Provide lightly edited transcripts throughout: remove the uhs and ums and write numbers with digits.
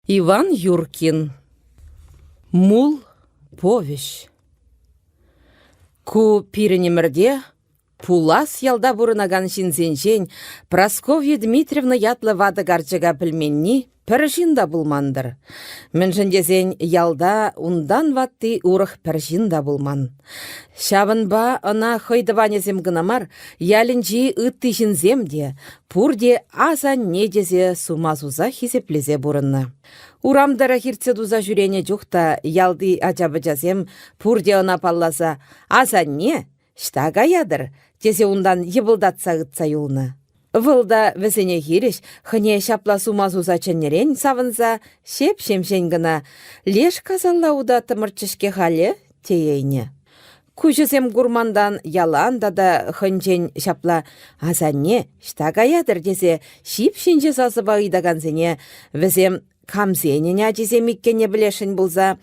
Иван Юркин. Мул повеҫ. Ку пирӗн ӗмӗрте пулас ялта пурӑнакан ҫынсенчен Прасковья Дмитриевна ятлӑ ватӑ карчӑка пӗлменни пӗр ҫын та пулман-тӑр. Мӗншӗн тесен ялта унтан ватти урӑх пӗр ҫын та пулман. Ҫавӑнпа ӑна хӑй тӑванӗсем кӑна мар, ялӗнчи ытти ҫынсем те, пурте асанне тесе сума суса хисеплесе пурӑннӑ. Урам тӑрӑх иртсе туса ҫӳренӗ чух та ялти ача-пӑчасем пурте ӑна палласа «Асанне, ҫта каятӑр?» тесе унтан йӑпӑлтатса ытса юлнӑ. Вӑл та вӗсене хирӗҫ хӑне ҫапла сума суса чӗннӗрен савӑнса ҫеп-ҫемҫен кӑна «Леш касалла утаттӑмӑрччӗ-ҫке халӗ» теейнӗ. Куҫӗсем курмантан ялан тата хӑнчен ҫапла «Асанне, ҫта каятӑр?» тесе ҫип ҫинче сасӑпа ыйтакансене вӗсем камсенӗн ачисем иккенне пӗлесшӗн пулса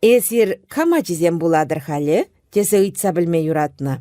«Эсир кам ачисем пулатӑр халӗ?» тесе ыйтса пӗлме юратнӑ.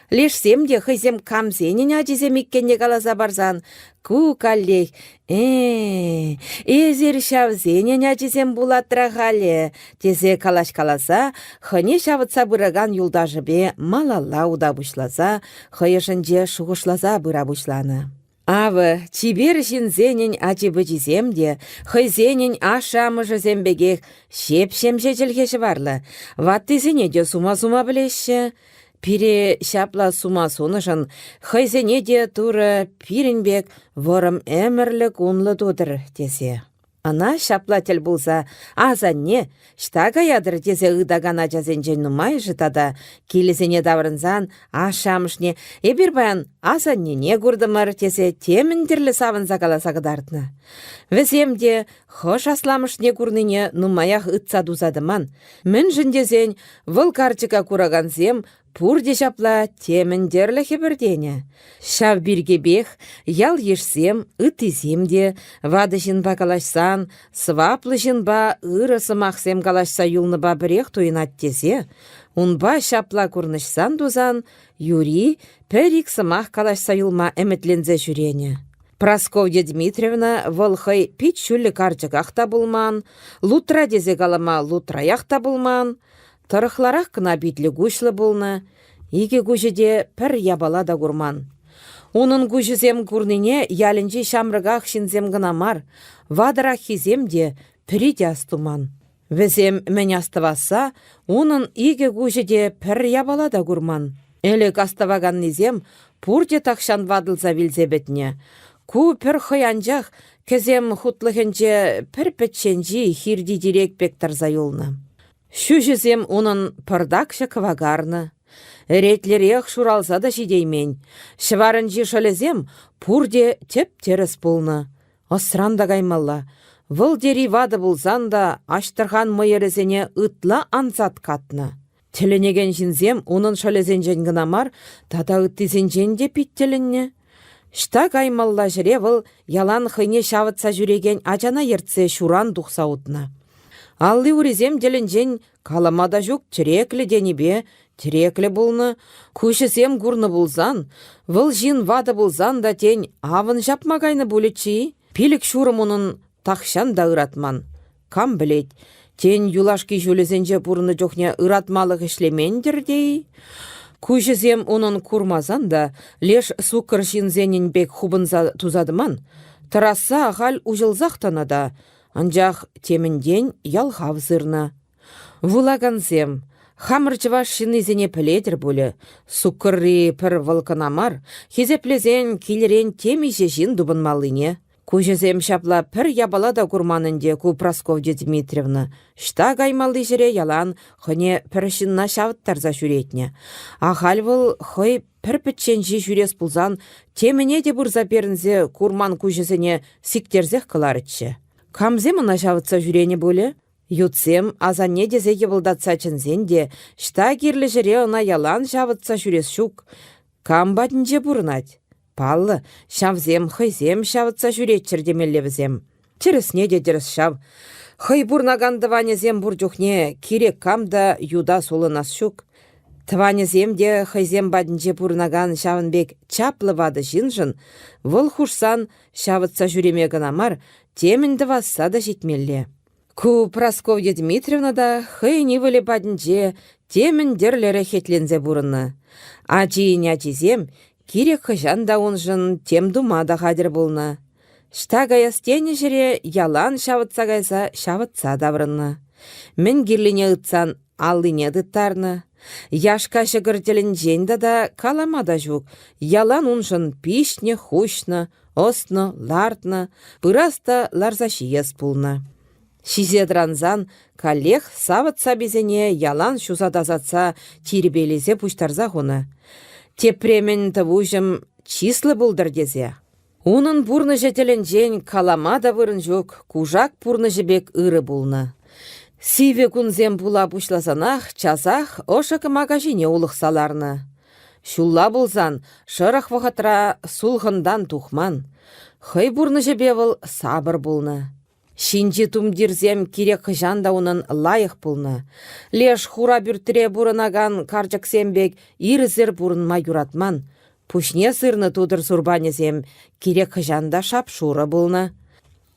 Лешсем те хӑйсем камсенӗн ачисем иккенне каласа парсан ку каллех «Э, эсир ҫавсенӗн ачисем пулатра халӗ» тесе калаҫкаласа хӑйне ҫавӑтса пыракан юлташӗпе малалла ута пуҫласа хӑй ӑшӗнче шухӑшласа пыра пуҫланӑ. Авӑ, чипер ҫынсенӗн ачи-пӑчисем те хӑйсенӗн ашшӗ-амӑшӗсем пекех ҫеп-ҫемҫе чӗлхе-ҫӑварлӑ, ваттисене те сума-сума пӗлеҫҫӗ. Пире ҫапла сума сунӑшӑн хӑйсене те Турӑ пирӗн пек вӑрӑм ӗмӗрлӗ кунлӑ тутӑр тесе. Ӑна ҫапла тӗл пулса «Асанне, ҫта каятӑр?» тесе ыйтакан ачасенчен нумайӑшӗ тата килӗсене таврӑнсан ашшӗ-амӑшне «Эпир паян асаннене куртӑмӑр» тесе темӗн тӗрлӗ савӑнса каласа кӑтартнӑ. Вӗсем те хӑш асламӑшне курнине нумаях ыйтса туса тӑман, мӗншӗн тесен вӑл карчӑка куракансем Пурте ҫапла темӗн тӗрлӗ хӗпӗртенӗ. Ҫав пиркепех ял-йышсем, ыттисем те ватӑ ҫынпа калаҫсан, сӑваплӑ ҫынпа ырӑ сӑмахсем калаҫса юлнӑпа пӗрех туйӑнать тесе, унпа ҫапла курнӑҫсан-тусан юри пӗр-ик сӑмах калаҫса юлма ӗмӗтленсе ҫӳренӗ. Прасковья Дмитриевна вӑл хӑй пит ҫӳллӗ карчӑках та пулман, лутра тесе калама лутраях та пулман, Тӑрӑхларах кӑна питлӗ-куҫлӑ пулнӑ, икӗ куҫӗ те пӗр япала та курман. Унӑн куҫӗсем курнине ялӗнчи ҫамрӑках ҫынсем кӑна мар, ватӑраххисем те пӗри те астуман. Вӗсем мӗн астӑвасса унӑн икӗ куҫӗ те пӗр япала та курман. Ӗлӗк астӑваканнисем пурте тахҫан ватӑлса вилсе пӗтнӗ. Ку пӗр хӑй анчах кӗсем хутлӑхӗнче пӗр пӗчченҫи хирти тирек пек тӑрса юлнӑ. Ҫӳҫӗсем унӑн пӑртакҫӑ кӑвакарнӑ. Ӗретлӗрех шуралса та ҫитеймен. Ҫӑварӗнчи шӑлӗсем пурте тӗп-тӗрӗс пулнӑ. Ӑсран та каймалла. Вӑл тери ватӑ пулсан та Аҫтӑрхан мӑйӑрӗсене ытла ансат катнӑ. Тӗлӗнекен ҫынсем унӑн шӑлӗсенчен кӑна мар, тата ыттисенчен те пит тӗлӗннӗ. Ҫта каймалла ҫӗре вӑл ялан хӑйне ҫавӑтса ҫӳрекен ачана ертсе ҫуран тухса утнӑ. Алли-урисем тӗлӗнчен калама та ҫук тӗреклӗ тенипе тӗреклӗ пулнӑ, куҫӗсем курнӑ пулсан, вӑл ҫын ватӑ пулсан та, тен, авӑн ҫапма кайнӑ пулӗччӗ-и? Пилӗк ҫурӑм унӑн тахҫан та ыратман. Кам пӗлет, тен, юлашки ҫулӗсенче пурӑннӑ чухне ыратмалӑх ӗҫлемен-тӗр те-и? Куҫӗсем унӑн курмасан та леш суккӑр ҫынсенӗн пек хупӑнса туса тӑман, тӑрасса ахаль уҫӑлсах тӑнӑ та, анчах темӗнтен ялхав сырнӑ. Вулакансем, хамӑр чӑваш ҫыннисене пӗлетӗр пулӗ, суккӑрри пӗр вӑл кӑна мар, хисеплесен килӗрен темиҫе ҫын тупӑнмаллине. Куҫӗсем ҫапла пӗр япала та курман ӗнтӗ ку Прасковья Дмитриевна. Ҫта каймалли ҫӗре ялан хӑйне пӗр ҫынна ҫавӑттарса ҫӳретнӗ. Ахаль вӑл хӑй пӗр пӗчченҫи ҫӳрес пулсан темӗне те пырса перӗнсе курман куҫӗсене сиктерсех кӑларӗччӗ. Камсем ӑна ҫавӑтса ҫӳренӗ пулӗ? Ютсем асанне тесе йӑпӑлтатса чӗнсен те ҫта кирлӗ ҫӗре ӑна ялан ҫавӑтса ҫӳрес ҫук. Кам патӗнче пурӑнать? Паллӑ, ҫавсем хӑйсем ҫавӑтса ҫӳреччӗр темелле вӗсем. Тӗрӗсне те тӗрӗс ҫав. Хӑй пурӑнакан тӑванӗсем пур чухне кирек кам та юта сулӑнас ҫук. Тӑванӗсем те хӑйсем патӗнче пурӑнакан ҫавӑн пек чаплӑ ватӑ ҫыншӑн вӑл хушсан ҫавӑтса ҫӳреме кӑна мар, темӗн тӑвасса та ҫитмелле. Ку Прасковья Дмитриевна та хӑйӗн ывӑлӗ патӗнче темӗн тӗрлӗ реххетленсе пурӑннӑ. Ачийӗн ачисем кирек хӑҫан та уншӑн тем тума та хатӗр пулнӑ. Ҫта каяс тенӗ ҫӗре ялан ҫавӑтса кайса ҫавӑтса таврӑннӑ. Мӗн кирлине ыйтсан аллине тыттарнӑ. Яшка ҫӑкӑр тӗлӗнчен тата калама та ҫук, ялан уншӑн пиҫнӗ, хуҫнӑ, ӑснӑ, лартнӑ, пырас та ларса ҫиес пулнӑ. Ҫисе тӑрансан каллех савӑт-саписене ялан ҫуса тасатса тирпейлесе пуҫтарса хунӑ. Тепре-мӗн тӑвуҫӑм чыслӑ пултӑр тесе. Унӑн пурнӑҫӗ тӗлӗнчен калама та вырӑн ҫук кушак пурнӑҫӗ пек ырӑ пулнӑ. Сивӗ кунсем пула пуҫласанах часах ӑшӑ кӑмака ҫине улӑхса ларнӑ. Ҫулла пулсан шӑрӑх вӑхӑтра сулхӑнтан тухман. Хӑй пурнӑҫӗпе вӑл сапӑр пулнӑ. Ҫинчи тумтирсем кирек хӑҫан та унӑн лайӑх пулнӑ. Леш хура пӳртре пурӑнакан карчӑксем пек ирсӗр пурӑнма юратман. Пуҫне сырнӑ тутӑр сурпанӗсем кирек хӑҫан та шап-шурӑ пулнӑ.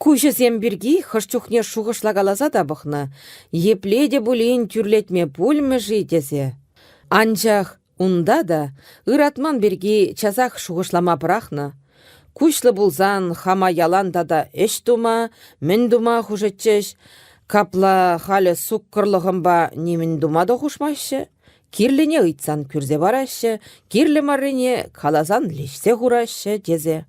Куҫӗсем пирки хӑш чухне шухӑшлакаласа та пӑхнӑ, епле те пулин тӳрлетме пулмӗ-ши тесе. Анчах Унта та ыратман пирки часах шухӑшлама пӑрахнӑ. Куҫлӑ пулсан хама ялан тата ӗҫ тума, мӗн тума хушӗччӗҫ. Капла халӗ суккӑрлӑхӑмпа нимӗн тума та хушмаҫҫӗ. Кирлине ыйтсан кӳрсе параҫҫӗ, кирлӗ маррине каласан леҫсе хураҫҫӗ тесе.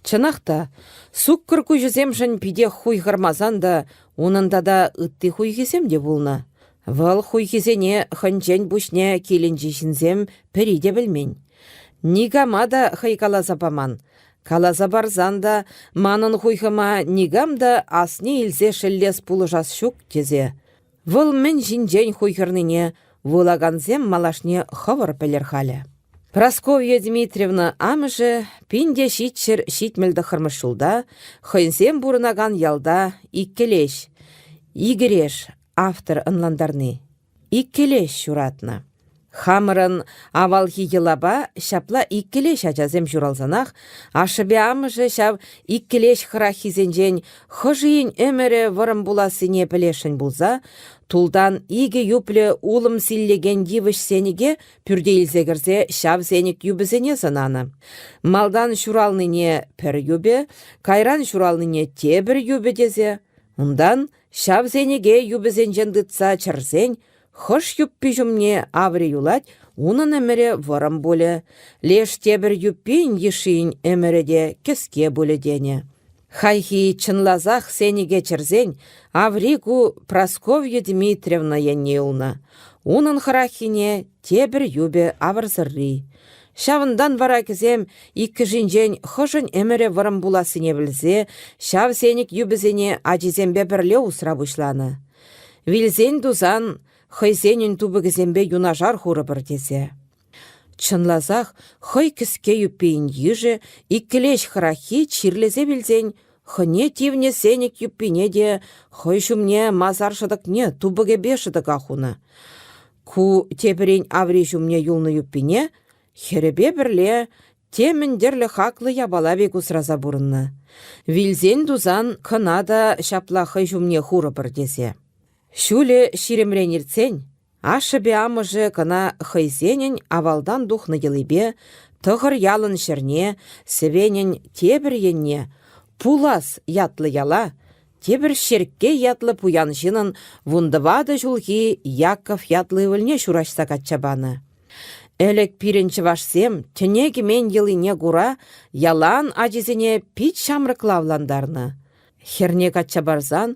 Чӑнах та, суккӑр куҫӗсемшӗн питех хуйхӑрмасан та унӑн тата ытти хуйхисем те пулнӑ. Вӑл хуйхисене хӑнчен пуҫне килӗнчи ҫынсем пӗри те пӗлмен. Никама та хӑй каласа паман. Каласа парсан та манӑн хуйхӑма никам та асне илсе шеллес пулӑшас ҫук тесе. Вӑл мӗн ҫинчен хуйхӑрнине вулакансем малашне хӑвӑр пӗлӗр халӗ. Прасковья Дмитриевна амӑшӗ 1779 ҫулта хӑйсем пурӑнакан ялта иккӗлеҫ, икӗреш автор ӑнлантарни. Иккӗлеҫ ҫуратнӑ. Хамӑрӑн авалхи йӑлапа ҫапла иккӗлеҫ ачасем ҫуралсанах ашшӗпе амӑшӗ ҫав иккӗлеҫ хӑраххисенчен хӑшийӗн ӗмӗрӗ вӑрӑм пулассине пӗлесшӗн пулса тултан икӗ юплӗ улӑм силлекен йывӑҫ сенӗке пӳрте илсе кӗрсе ҫав сенӗк юпӗсене сӑнанӑ. Малтан ҫуралнине пӗр юпӗ, кайран ҫуралнине тепӗр юпӗ тесе, унтан Ҫав сенӗке юпӗсенчен тытса чӗрсен, хӑш юппи ҫумне аври юлать, унӑн ӗмӗрӗ вӑрӑм пулӗ, леш тепӗр юппин йышшин ӗмӗрӗ те кӗске пулӗ тенӗ. Хайхи чӑнласах сенӗке чӗрсен аври ку Прасковья Дмитриевна енне юлнӑ. Унӑн хӑраххине тепӗр юпӗ авӑрсӑрри. Ҫавӑнтан вара кӗсем иккӗшӗнчен хӑшӗн ӗмӗрӗ вӑрӑм пулассине пӗлсе ҫав сенӗк юпӗсене ачисемпе пӗрле усра пуҫланӑ. Вилсен-тусан хӑйсенӗн тупӑкӗсемпе юнашар хурӑпӑр тесе. Чӑнласах хӑй кӗске юппийӗн йышӗ иккӗлеҫ хӑраххи чирлесе вилсен хӑне тивнӗ сенӗк юппине те хӑй ҫумне масар шӑтӑкне тупӑкӗпе шӑтӑка хунӑ. Ку тепӗрин аври ҫумне юлнӑ юппине хӗрӗпе пӗрле темӗн тӗрлӗ хаклӑ япала пек усраса пурӑннӑ. Вилсен-тусан кӑна та ҫапла хӑй ҫумне хурӑпӑр тесе. Ҫулӗ ҫирӗмрен иртсен ашшӗпе амӑшӗ кӑна хӑйсенӗн авалтан тухнӑ йӑлипе тӑхӑр ялӑн ҫӗрне Сӗвенӗн тепӗр енне Пулас ятлӑ яла Тепӗр Ҫеркке ятлӑ пуян ҫыннӑн 14 ҫулхи Яков ятлӑ ывӑлне ҫураҫса качча панӑ. Ӗлӗк пирӗн чӑвашсем тӗне кӗмен йӑлине кура ялан ачисене пит ҫамрӑкла авлантарнӑ. Хӗрне качча парсан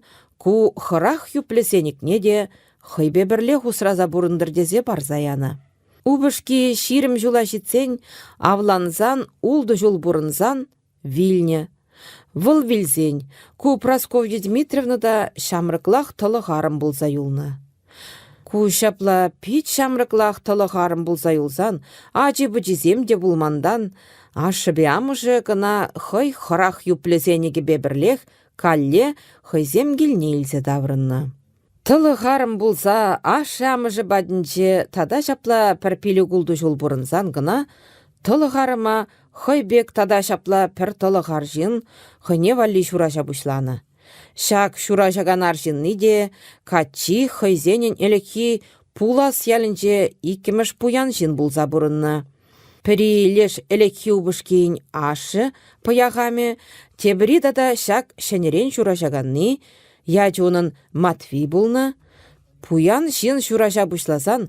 ку хӑрах юплӗ сенӗкне те хӑйпе пӗрлех усраса пурӑнтӑр тесе парса янӑ. Упӑшки 20 ҫула ҫитсен авлансан ултӑ ҫул пурӑнсан Вилнӗ. Вӑл вилсен ку Прасковья Дмитриевна та ҫамрӑклах тӑлӑх арӑм пулса юлнӑ. Ку ҫапла пит ҫамрӑклах тӑлӑх арӑм пулса юлсан ачи-пӑчисем те пулмантан ашшӗпе амӑшӗ кӑна хӑй хӑрах юплесенӗкӗпе пӗрлех калле хӑйсем килне илсе таврӑннӑ. Тӑлӑх арӑм пулса ашшӗ-амӑшӗ патӗнче тата ҫапла пӗр пилӗк-ултӑ ҫул пурӑнсан кӑна тӑлӑх арӑма хӑй пек тата ҫапла пӗр тӑлӑх арҫын хӑйне валли ҫураҫа пуҫланӑ. Ҫак ҫураҫакан арҫынни те каччи хӑйсенӗн ӗлӗкхи пулас ялӗнче иккӗмӗш пуян ҫын пулса пурӑннӑ. Пӗри леш ӗлӗкхи упӑшкин ашшӗ пӑяхамӗ, тепӗри тата ҫак ҫӗнӗрен ҫураҫаканни, ячӗ унӑн Матви пулнӑ. Пуян ҫын ҫураҫа пуҫласан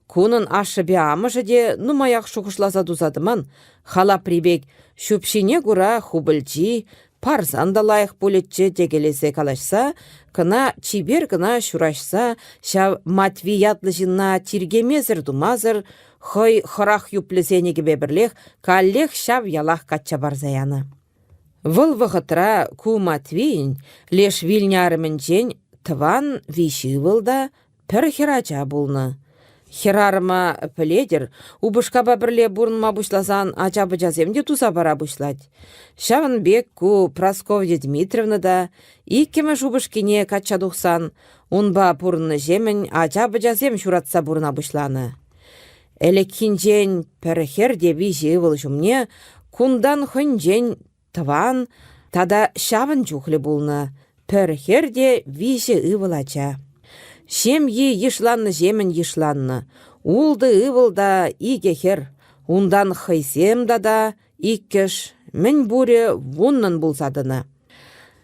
кунӑн ашшӗпе амӑшӗ те нумаях шухӑшласа туса тӑман, халапри пек ҫӳпҫине кура хупӑлчи, парсан та лайӑх пулӗччӗ текелесе калаҫса, кӑна чипер кӑна ҫураҫса ҫав Матви ятлӑ ҫынна тиркемесӗр-тумасӑр хӑй хӑрах юплӗ сенӗкӗпе пӗрлех каллех ҫав ялах качча парса янӑ. Вӑл вӑхӑтра ку Матвийӗн леш вилнӗ арӑмӗнчен тӑван виҫ ывӑл та пӗр хӗрача пулнӑ. Хӗрарӑма пӗлетӗр, упӑшкапа пӗрле пурӑнма пуҫласан ача-пӑчасем те туса пара пуҫлать. Ҫавӑн пек ку Прасковья Дмитриевна та иккӗмӗш упӑшкине качча тухсан унпа пурӑннӑҫемӗн ача-пӑчасем ҫуратса пурӑна пуҫланӑ. Ӗлӗкхинчен пӗр хӗр те виҫӗ ывӑл ҫумне кунтан хӑйӗнчен тӑван тата ҫавӑн чухлӗ пулнӑ, пӗр хӗр те виҫӗ ывӑл ача. Ҫемйи йышланнӑҫемӗн йышланнӑ, ултӑ ывӑл та икӗ хӗр, унтан хӑйсем тата иккӗш, мӗн пурӗ вуннӑн пулса тӑнӑ.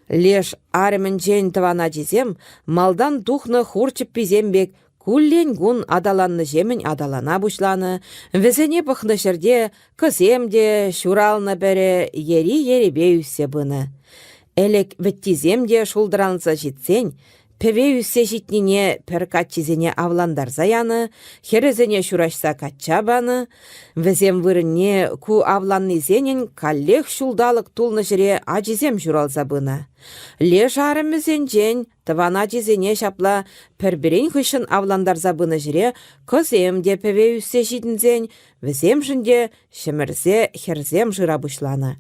Леш арӑмӗнчен тӑван ачисем малтан тухнӑ хур чӗпписем пек куллен-кун аталаннӑҫемӗн аталана пуҫланӑ, вӗсене пӑхнӑ ҫӗрте кӑсем те ҫуралнӑ пӗрӗ ери-ерипе ӳссе пынӑ. Ӗлӗк вӗттисем те шултӑранса ҫитсен пӗве ӳссе ҫитнине пӗр каччисене авлантарса янӑ, хӗрӗсене ҫураҫса качча панӑ. Вӗсем вырӑнне ку авланнисенӗн каллех ҫулталӑк тулнӑ ҫӗре ачисем ҫуралса пынӑ. Леш арӑмӗсенчен Тӑван ачисене ҫапла пӗр-пӗрин хыҫҫӑн авлантарса пынӑ ҫӗре кӑсем те пӗве ӳссе ҫитӗнсен вӗсемшӗн те ҫӗмӗрсе хӗрсем шыра пуҫланӑ.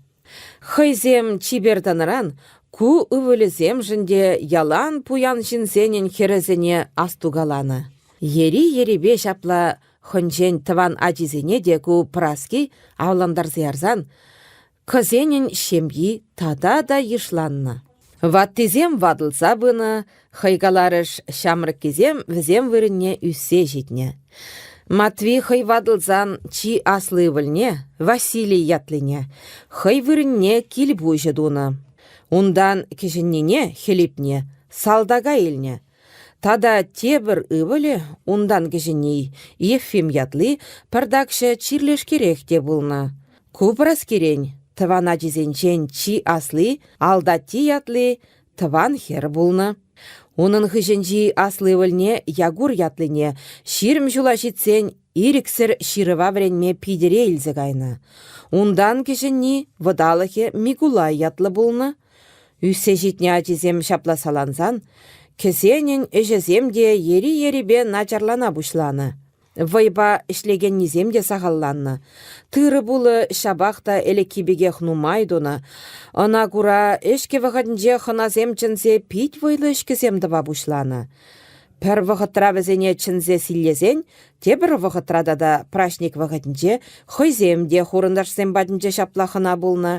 Хӑйсем чипер тӑнӑран ку ывӑлӗсемшӗн те ялан пуян ҫынсенӗн хӗрӗсене астукаланӑ. Ери-ерипе ҫапла хӑнчен тӑван ачисене те ку Праски авлантарса ярсан Кӑсенӗн ҫемйи тата та йышланнӑ. Ваттисем ватӑлса пынӑ, хӑй каларӑш, ҫамрӑккисем вӗсем вырӑнне ӳссе ҫитнӗ. Матви хӑй ватӑлсан чи аслӑ ывӑлне, Василий ятлине, хӑй вырӑнне кил пуҫӗ тунӑ. Унтан кӗҫӗннине, Хӗлипне, салтака илнӗ. Тата тепӗр ывӑлӗ, унтан кӗҫӗнни, Ефим ятли, пӗртакҫӑ чирлешкерех те пулнӑ. Ку Праскирен тӑван ачисенчен чи асли Алтатти ятли тӑван хӗр пулнӑ. Унӑн хыҫӗнчи аслӑ ывӑлне Якур ятлине 20 ҫула ҫитсен ирӗксӗр ҫырӑва вӗренме Питӗре илсе кайнӑ. Унтан кӗҫӗнни вӑталӑхӗ Микулай ятлӑ пулнӑ. Ӳссе ҫитнӗ ачисем ҫапла салансан, кӗсенӗн ӗҫӗсем те ери-ерипе начарлана пуҫланӑ. Вӑйпа ӗҫлекеннисем те сахалланнӑ. Тырӑ-пулӑ ҫапах та ӗлӗкхи пекех нумай тунӑ. Ӑна кура ӗҫкӗ вӑхӑтӗнче хӑнасем чӗнсе пит вӑйлӑ ӗҫкӗсем тӑва пуҫланӑ. Пӗр вӑхӑтра вӗсене чӗнсе силлесен, тепӗр вӑхӑтра тата праҫник вӑхӑтӗнче хӑйсем те хурӑнташсем патӗнче ҫапла хӑна пулнӑ.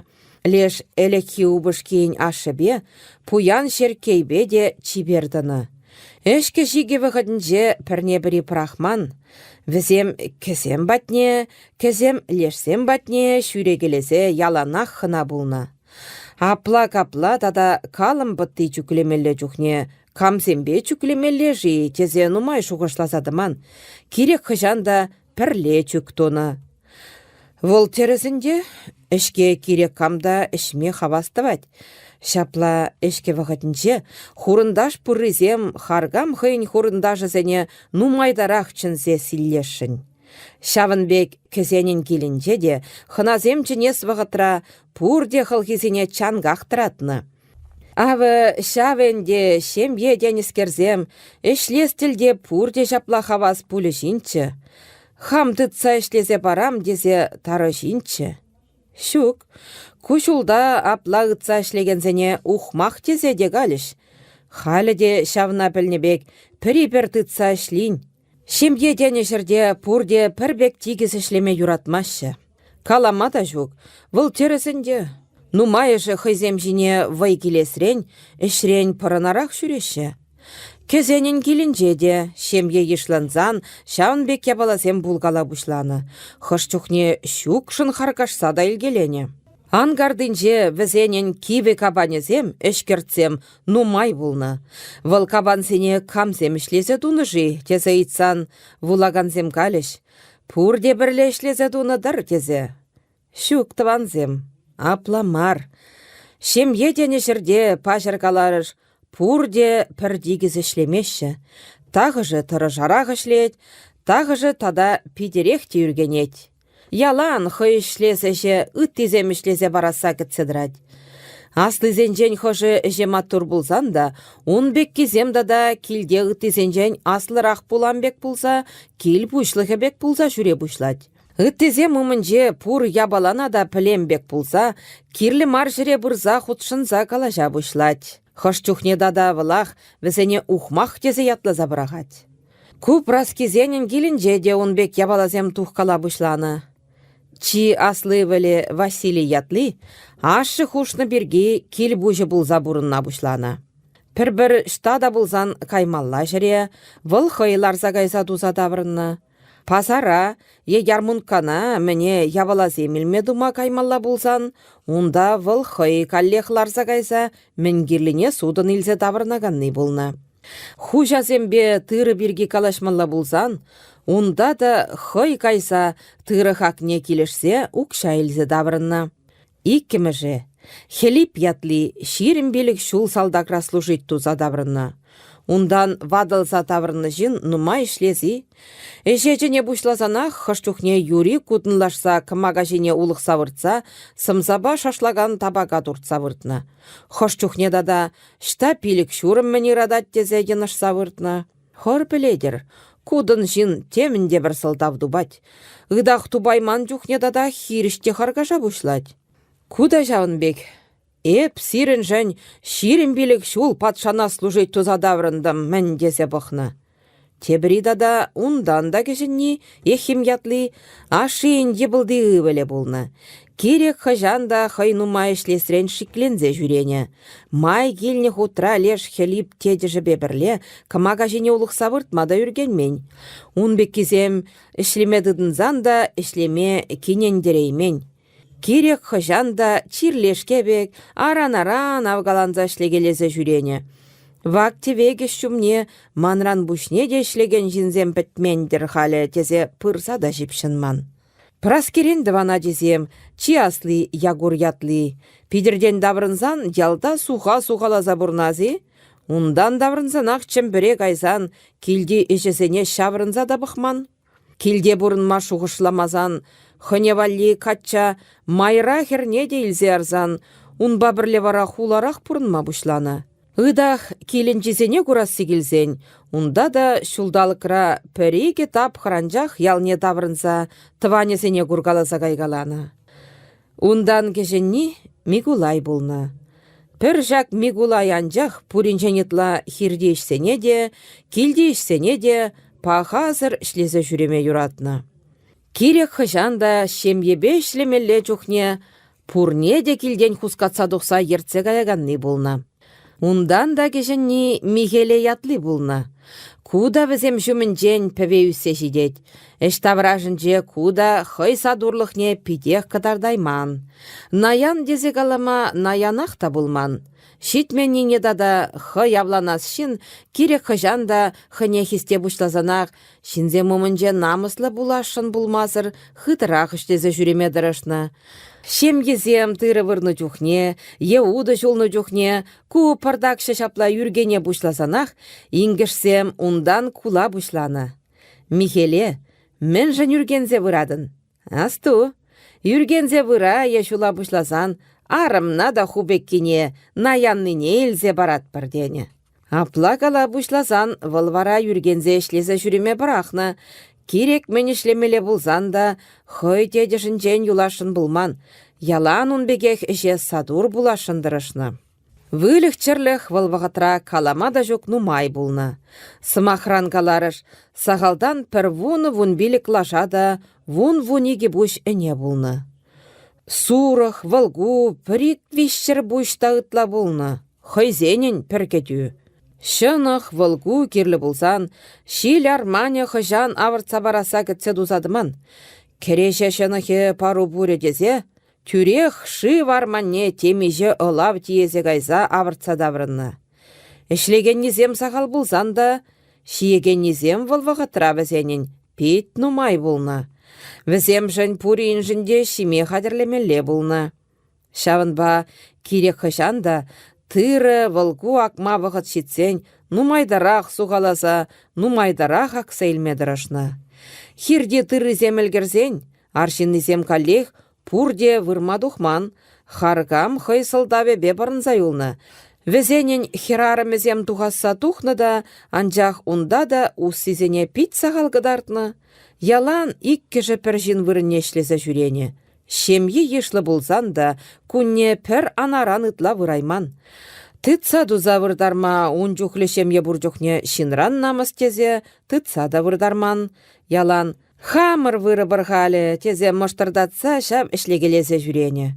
Леш ӗлӗкхи упӑшкин ашшӗпе, пуян Ҫерккейпе те чипер тӑнӑ. Ӗҫкӗ-ҫикӗ вӑхӑтӗнче пӗрне-пӗри пӑрахман. Вӗсем кӗсем патне, кӗсем лешсем патне ҫӳрекелесе яланах хӑна пулнӑ. Апла-капла тата калӑм пӑтти чӳклемелле чухне камсемпе чӳклемелле-ши тесе нумай шухӑшласа тӑман, кирек хӑҫан та пӗрле чӳк тунӑ. Вӑл тӗрӗс ӗнтӗ, ӗҫке кирек кам та ӗҫме хавас тӑвать. Ҫапла ӗҫкӗ вӑхӑтӗнче хурӑнташ пуррисем харкам хӑйӗн хурӑнташӗсене нумайтарах чӗнсе силлесшӗн. Ҫавӑн пек кӗсенӗн килӗнче те хӑнасем чӗнес вӑхӑтра пурте хӑлхисене чанках тӑратнӑ. Авӑ ҫав ӗнтӗ ҫемье тенӗскерсем ӗҫлес тӗлте пурте ҫапла хавас пулӗ ҫынччӗ. Хам тытса ӗҫлесе парам тесе тарӑҫинччӗ. Ҫук, ку ҫулта апла ытса ӗҫлекенсене ухмах тесе те калӗҫ. Халӗ те ҫавна пӗлнӗ пек пӗри-пӗр тытса ӗҫлин. Ҫемье тенӗ ҫӗрте пурте пӗр пек тикӗс ӗҫлеме юратмаҫҫӗ. Калама та ҫук, вӑл тӗрӗс ӗнтӗ. Нумайӑшӗ хӑйсем ҫине вӑй килесрен ӗҫрен пӑрӑнарах ҫӳреҫҫӗ. Кӗсенӗн килӗнче те ҫемье йышлансан ҫавӑн пек япаласем пулкала пуҫланӑ, хӑш чухне ҫукшӑн харкашса та илкеленӗ. Анкартинче вӗсенӗн кивӗ капанӗсем, ӗҫкӗртсем нумай пулнӑ. Вӑл капансене камсем ӗҫлесе тунӑ-ши тесе ыйтсан вулакансем калӗҫ: пурте пӗрле ӗҫлесе тунӑ-тӑр тесе. Ҫук, тӑвансем, апла мар. Ҫемье тенӗ ҫӗрте паҫӑр каларӑш, пурте пӗр тикӗс ӗҫлемеҫҫӗ. Тахӑшӗ тӑрӑшарах ӗҫлет, тахӑшӗ тата питӗрех те ӳркенет. Ялан хӑй ӗҫлес ӗҫе ыттисем ӗҫлесе парасса кӗтсе тӑрать. Аслисенчен хӑшӗ ӗҫе маттур пулсан та, ун пеккисем тата килте ыттисенчен аслӑрах пулам пек пулса, кил пуҫлӑхӗ пек пулса ҫӳре пуҫлать. Ыттисем умӗнче пур япалана та пӗлем пек пулса, кирлӗ мар ҫӗре пырса хутшӑнса калаҫа пуҫлать. Хӑш чухне тата вӑлах вӗсене ухмах тесе ятласа пӑрахать. Ку Праскисенӗн килӗнче те ун пек япаласем тухкала пуҫланӑ. Чи аслӑ ывӑлӗ Василий ятли ашшӗ хушнӑ пирки кил пуҫӗ пулса пурӑнма пуҫланӑ. Пӗр-пӗр ӑҫта та пулсан каймалла ҫӗре вӑл хӑй ларса кайса туса таврӑннӑ. Пасара е ярмунккана мӗне япаласем илме тума каймалла пулсан, унта вӑл хӑй каллех ларса кайса мӗн кирлине сутӑн илсе таврӑнаканни пулнӑ. Хуҫасемпе тырӑ пирки калаҫмалла пулсан, унта та хӑй кайса тырӑ хакне килӗшсе укҫа илсе таврӑннӑ. Иккӗмӗшӗ, Хӗлип ятли, 25 ҫул салтакра служить туса таврӑннӑ. Унтан ватӑлса таврӑннӑ ҫын нумай ӗҫлес-и? Ӗҫе чӗне пуҫласанах хӑш чухне юри кутӑнлашса кӑмака ҫине улӑхса выртса сӑмсапа шашлакан табака туртса выртнӑ. Хӑш чухне тата ҫта пилӗк-ҫурӑм мӗн ыратать тесе йӑнӑшса выртнӑ. Хӑр пӗлетӗр, кутӑн ҫын темӗн те пӗр сӑлтав тупать. Ытах тупайман чухне тата хирӗҫ те харкаша пуҫлать. Ку та ҫавӑн пек. Эп сирӗншӗн 25 ҫул патшана служить туса таврӑнтӑм мӗн тесе пӑхнӑ. Тепӗри тата унтан та кӗҫӗнни, Еххим ятли, ашшӗн йӑпӑлти ывӑлӗ пулнӑ. Кирек хӑҫан та хӑй нумай ӗҫлесрен шикленсе ҫӳренӗ. Май килнӗ хутра леш Хӗлип тетӗшӗпе пӗрле кӑмака ҫине улӑхса выртма та ӳркенмен. Ун пеккисем ӗҫлеме тытӑнсан та ӗҫлеме кинентереймен. Кирек хӑҫан та чирлешке пек аран-аран авкаланса ӗҫлекелесе ҫӳренӗ. Вак-тӗвек ӗҫ ҫумне манран пуҫне те ӗҫлекен ҫынсем пӗтмен-тӗр халӗ тесе пырса та ҫыпҫӑнман. Праскерен тӑван ачисем, чи асли Якур ятли, Питӗртен таврӑнсан ялта суха сухаласа пурӑнас-и? Унтан таврӑнсанах Чӗмпӗре кайсан килти ӗҫӗсене ҫаврӑнса та пӑхман. Килте пурӑнма шухӑшламасан, хӑне валли качча майра хӗрне те илсе ярсан унпа пӗрле вара хуларах пурӑнма пуҫланӑ. Ытах килӗнчисене курасси килсен, унта та ҫулталӑкра пӗр-икӗ тапхӑр анчах ялне таврӑнса тӑванӗсене куркаласа кайкаланӑ. Унтан кӗҫӗнни Микулай пулнӑ. Пӗр ҫак Микулай анчах пуринчен ытла хирти ӗҫсене те, килти ӗҫсене те пахасӑр ӗҫлесе ҫӳреме юратнӑ. Кирек хӑҫан та ҫемьепе ӗҫлемелле чухне пурне те килтен хускатса тухса ертсе каяканни пулнӑ. Унтан та кӗҫӗнни Михеле ятли пулнӑ. Ку та вӗсем ҫумӗнчен пӗве ӳссе ҫитет. Ӗҫ таврашӗнче ку та хӑй сатурлӑхне питех кӑтартайман. Наян тесе калама наянах та пулман. Ҫитменнине тата хӑй авланас ҫын кирек хӑҫан та хӑйне хисте пуҫласанах ҫынсем умӗнче намӑслӑ пуласшӑн пулмасӑр хытӑрах ӗҫлесе ҫӳреме тӑрӑшнӑ. Ҫемьесем тырӑ вырнӑ чухне е утӑ ҫулнӑ чухне ку пӑртакҫӑ ҫапла ӳркене пуҫласанах инкӗшсем унтан кула пуҫланӑ. Михеле, мӗншӗн ӳркенсе пыратӑн? Асту, ӳркенсе пыра е ҫула пуҫласан арӑмна та ху пеккине, наяннине илсе паратпӑр тенӗ. Апла кала пуҫласан вӑл вара ӳркенсе ӗҫлесе ҫӳреме пӑрахнӑ. Кирек мӗн ӗҫлемелле пулсан та хӑй тетӗшӗнчен юласшӑн пулман, ялан ун пекех ӗҫе сатур пуласшӑн тӑрӑшнӑ. Выльӑх-чӗрлӗх вӑл вӑхӑтра калама та ҫук нумай пулнӑ. Сӑмахран каларӑш, сахалтан пӗр вунӑ-вунпилӗк лаша та вун-вуникӗ пуҫ ӗне пулнӑ. Сурӑх, вӑлку, пӗр-ик виҫҫӗр пуҫ та ытла пулнӑ, хӑйсенӗн пӗр кӗтӳ. Ҫӑнӑх, вӑлку кирлӗ пулсан ҫил арманӗ хӑҫан авӑртса парасса кӗтсе туса тӑман. Кӗреҫе ҫӑнӑхӗ пару пурӗ тесе тӳрех шыв арманне темиҫе ӑлав тиесе кайса авӑртса таврӑннӑ. Ӗҫлекеннисем сахал пулсан та ҫиекеннисем вӑл вӑхӑтра вӗсенӗн пит нумай пулнӑ. Вӗсемшӗн пуриншӗн те ҫиме хатӗрлемелле пулнӑ. Ҫавӑнпа кирек хӑҫан та тырӑ вӑл-ку акма вӑхӑт ҫитсен нумайтарах сухаласа нумайтарах акса илме тӑрӑшнӑ. Хирте тыррисем ӗлкӗрсен арҫыннисем каллех пурте вырма тухман, харкам хӑй сӑлтавӗпе пӑрӑнса юлнӑ. Вӗсенӗн хӗрарӑмӗсем тухасса тухнӑ та, анчах унта та уссисене пит сахал кӑтартнӑ. Ялан иккӗшӗ пӗр ҫын вырӑнне ӗҫлесе ҫӳренӗ. Ҫемйи йышлӑ пулсан та кунне пӗр анаран ытла вырайман. Тытса туса выртарма ун чухлӗ ҫемье пур чухне ҫынран намӑс тесе тытса та выртарман. Ялан «Хамӑр вырӑпӑр халӗ» тесе мӑштӑртатса ҫав ӗҫлекелесе ҫӳренӗ.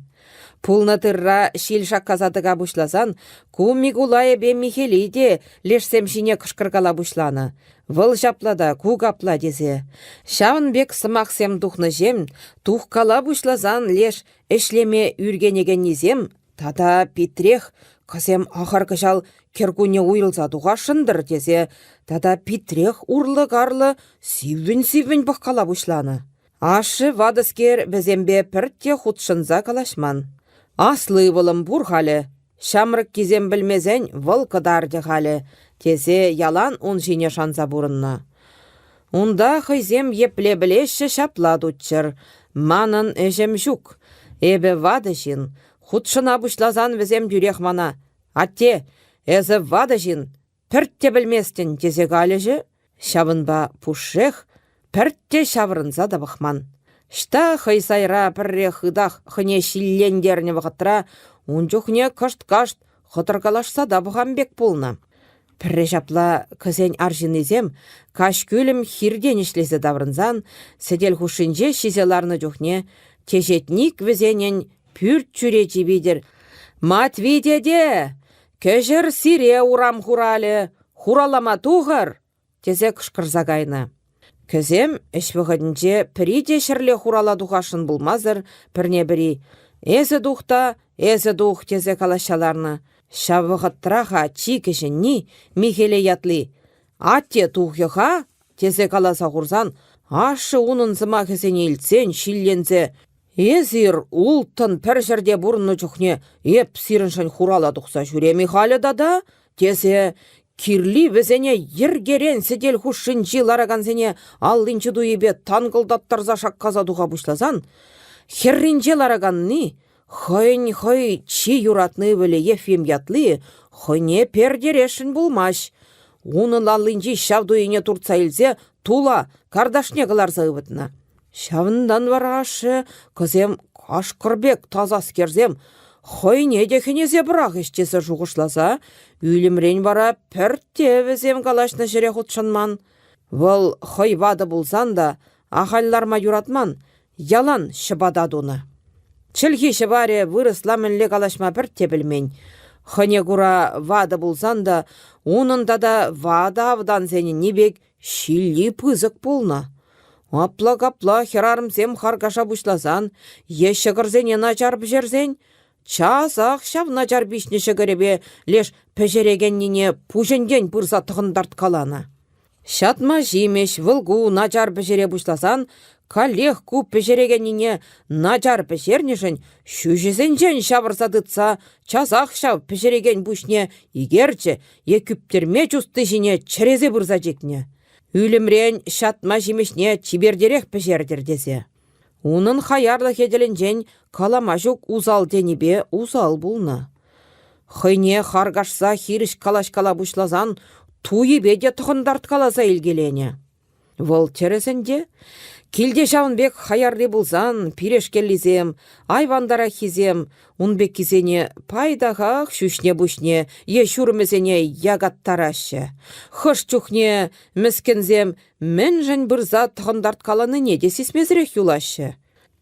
Пулнӑ тырра ҫил шаккаса тӑка пуҫласан ку Микулайӗпе Михели те лешсем ҫине кӑшкӑркала пуҫланӑ. Вӑл ҫапла та, ку капла тесе. Ҫавӑн пек сӑмахсем тухнӑҫем тухкала пуҫласан леш ӗҫлеме ӳркенекеннисем тата питрех кӑсем ахӑр кӑҫал кӗркунне уйрӑлса тухасшӑн-тӑр тесе тата питрех урлӑ-карлӑ сиввӗн-сиввӗн пӑхкала пуҫланӑ. Ашшӗ ватӑскер вӗсемпе пӗртте хутшӑнса калаҫман. Аслӑ ывӑлӑм пур халӗ, ҫамрӑккисем пӗлмесен вӑл кӑтартӗ халӗ, тесе ялан ун ҫине шанса пурӑннӑ. Унта хӑйсем епле пӗлеҫҫӗ ҫапла туччӑр. Манӑн ӗҫӗм ҫук. Эпӗ ватӑ ҫын. Хутшӑна пуҫласан вӗсем тӳрех мана: «Атте, эсӗ ватӑ ҫын, пӗртте пӗлместӗн», тесе калӗҫӗ. Ҫавӑнпа пушшех пӗртте ҫаврӑнса та пӑхман. Ҫта хӑй сайра пӗрре хытах хӑйне ҫиллентернӗ вӑхӑтра ун чухне кӑшт-кашт хӑтӑркалашса та пӑхам пек пулнӑ. Пӗрре ҫапла кӗсен арҫыннисем каҫ-кӳлӗм хиртен ӗҫлесе таврӑнсан сӗтел хушшинче ҫисе ларнӑ чухне теҫетник вӗсенӗн пӳрт чӳречи витӗр «Матви тете! Кӗҫӗр сире урам хуралӗ! Хураллама тухӑр!» тесе кӑшкӑрса кайнӑ. Кӗсем ӗҫ вӑхӑтӗнче пӗри те ҫӗрле хурала тухасшӑн пулмасӑр пӗрне-пӗри «Эсӗ тух та, эсӗ тух» тесе калаҫса ларнӑ. Ҫав вӑхӑтра-ха чи кӗҫӗнни, Михеле ятли, «Атте тухӗ-ха» тесе каласа хурсан ашшӗ унӑн сӑмахӗсене илтсен ҫилленсе «Эсир улттӑн пӗр ҫӗрте пурӑннӑ чухне эп сирӗншӗн хурала тухса ҫӳрем-и халӗ тата?» тесе кирли вӗсене йӗркерен сӗтел хушшинчи ларакансене аллинчи туйипе танкӑлтаттарса шаккаса туха пуҫласан, хӗрринче лараканни хӑйӗн хӑй чи юратнӑ ывӑлӗ Ефим ятли хӑйне пертересшӗн пулмасть. Унӑн аллинчи ҫав туйине туртса илсе тула карташне кӑларса ывӑтнӑ. Ҫавӑнтан вара ашшӗ кӑсем кашкӑр пек тасаскерсем хӑйне те хӗнесе пӑрахӗҫ тесе шухӑшласа ӳлӗмрен вара пӗртте вӗсем калаҫнӑ ҫӗре хутшӑнман. Вӑл хӑй ватӑ пулсан та ахаль ларма юратман, ялан ҫӑпата тунӑ. Чӗлхи-ҫӑварӗ вырӑсла мӗнле калаҫма пӗртте пӗлмен. Хӑйне кура ватӑ пулсан та унӑн тата ватӑ автансенӗнни пек Ҫилли пысӑк пулнӑ. Апла-капла хӗрарӑмсем харкаша пуҫласан е ҫӑкӑрсене начар пӗҫерсен, часах ҫав начар пиҫнӗ ҫӑкӑрӗпе леш пӗҫерекеннине пуҫӗнчен пырса тӑхӑнтарткаланӑ. Ҫатма ҫимӗҫ вӑл-ку начар пӗҫере пуҫласан каллех ку пӗҫерекеннине начар пӗҫернӗшӗн ҫӳҫӗсенчен ҫавӑрса тытса часах ҫав пӗҫерекен пуҫне икерчӗ е кӳптӗрме чусти ҫине чӗресе пырса чикнӗ. Ӳлӗмрен ҫатма ҫимӗҫне чипертерех пӗҫертӗр тесе. Унӑн хаярлӑхӗ тӗлӗнчен калама ҫук усал тенипе усал пулнӑ. Хӑйне харкашса хирӗҫ калаҫкала пуҫласан туйипе те тӑхӑнтарткаласа илкеленӗ. Вӑл тӗрӗс ӗнтӗ. Килте ҫавӑн пек хаярри пулсан пирешкеллисем, айвантараххисем ун пеккисене пайтахах ҫӳҫне-пуҫне е ҫурӑмӗсене якаттараҫҫӗ. Хӑш чухне мӗскӗнсем мӗншӗн пырса тӑхӑнтарткаланине те сисмесӗрех юлаҫҫӗ.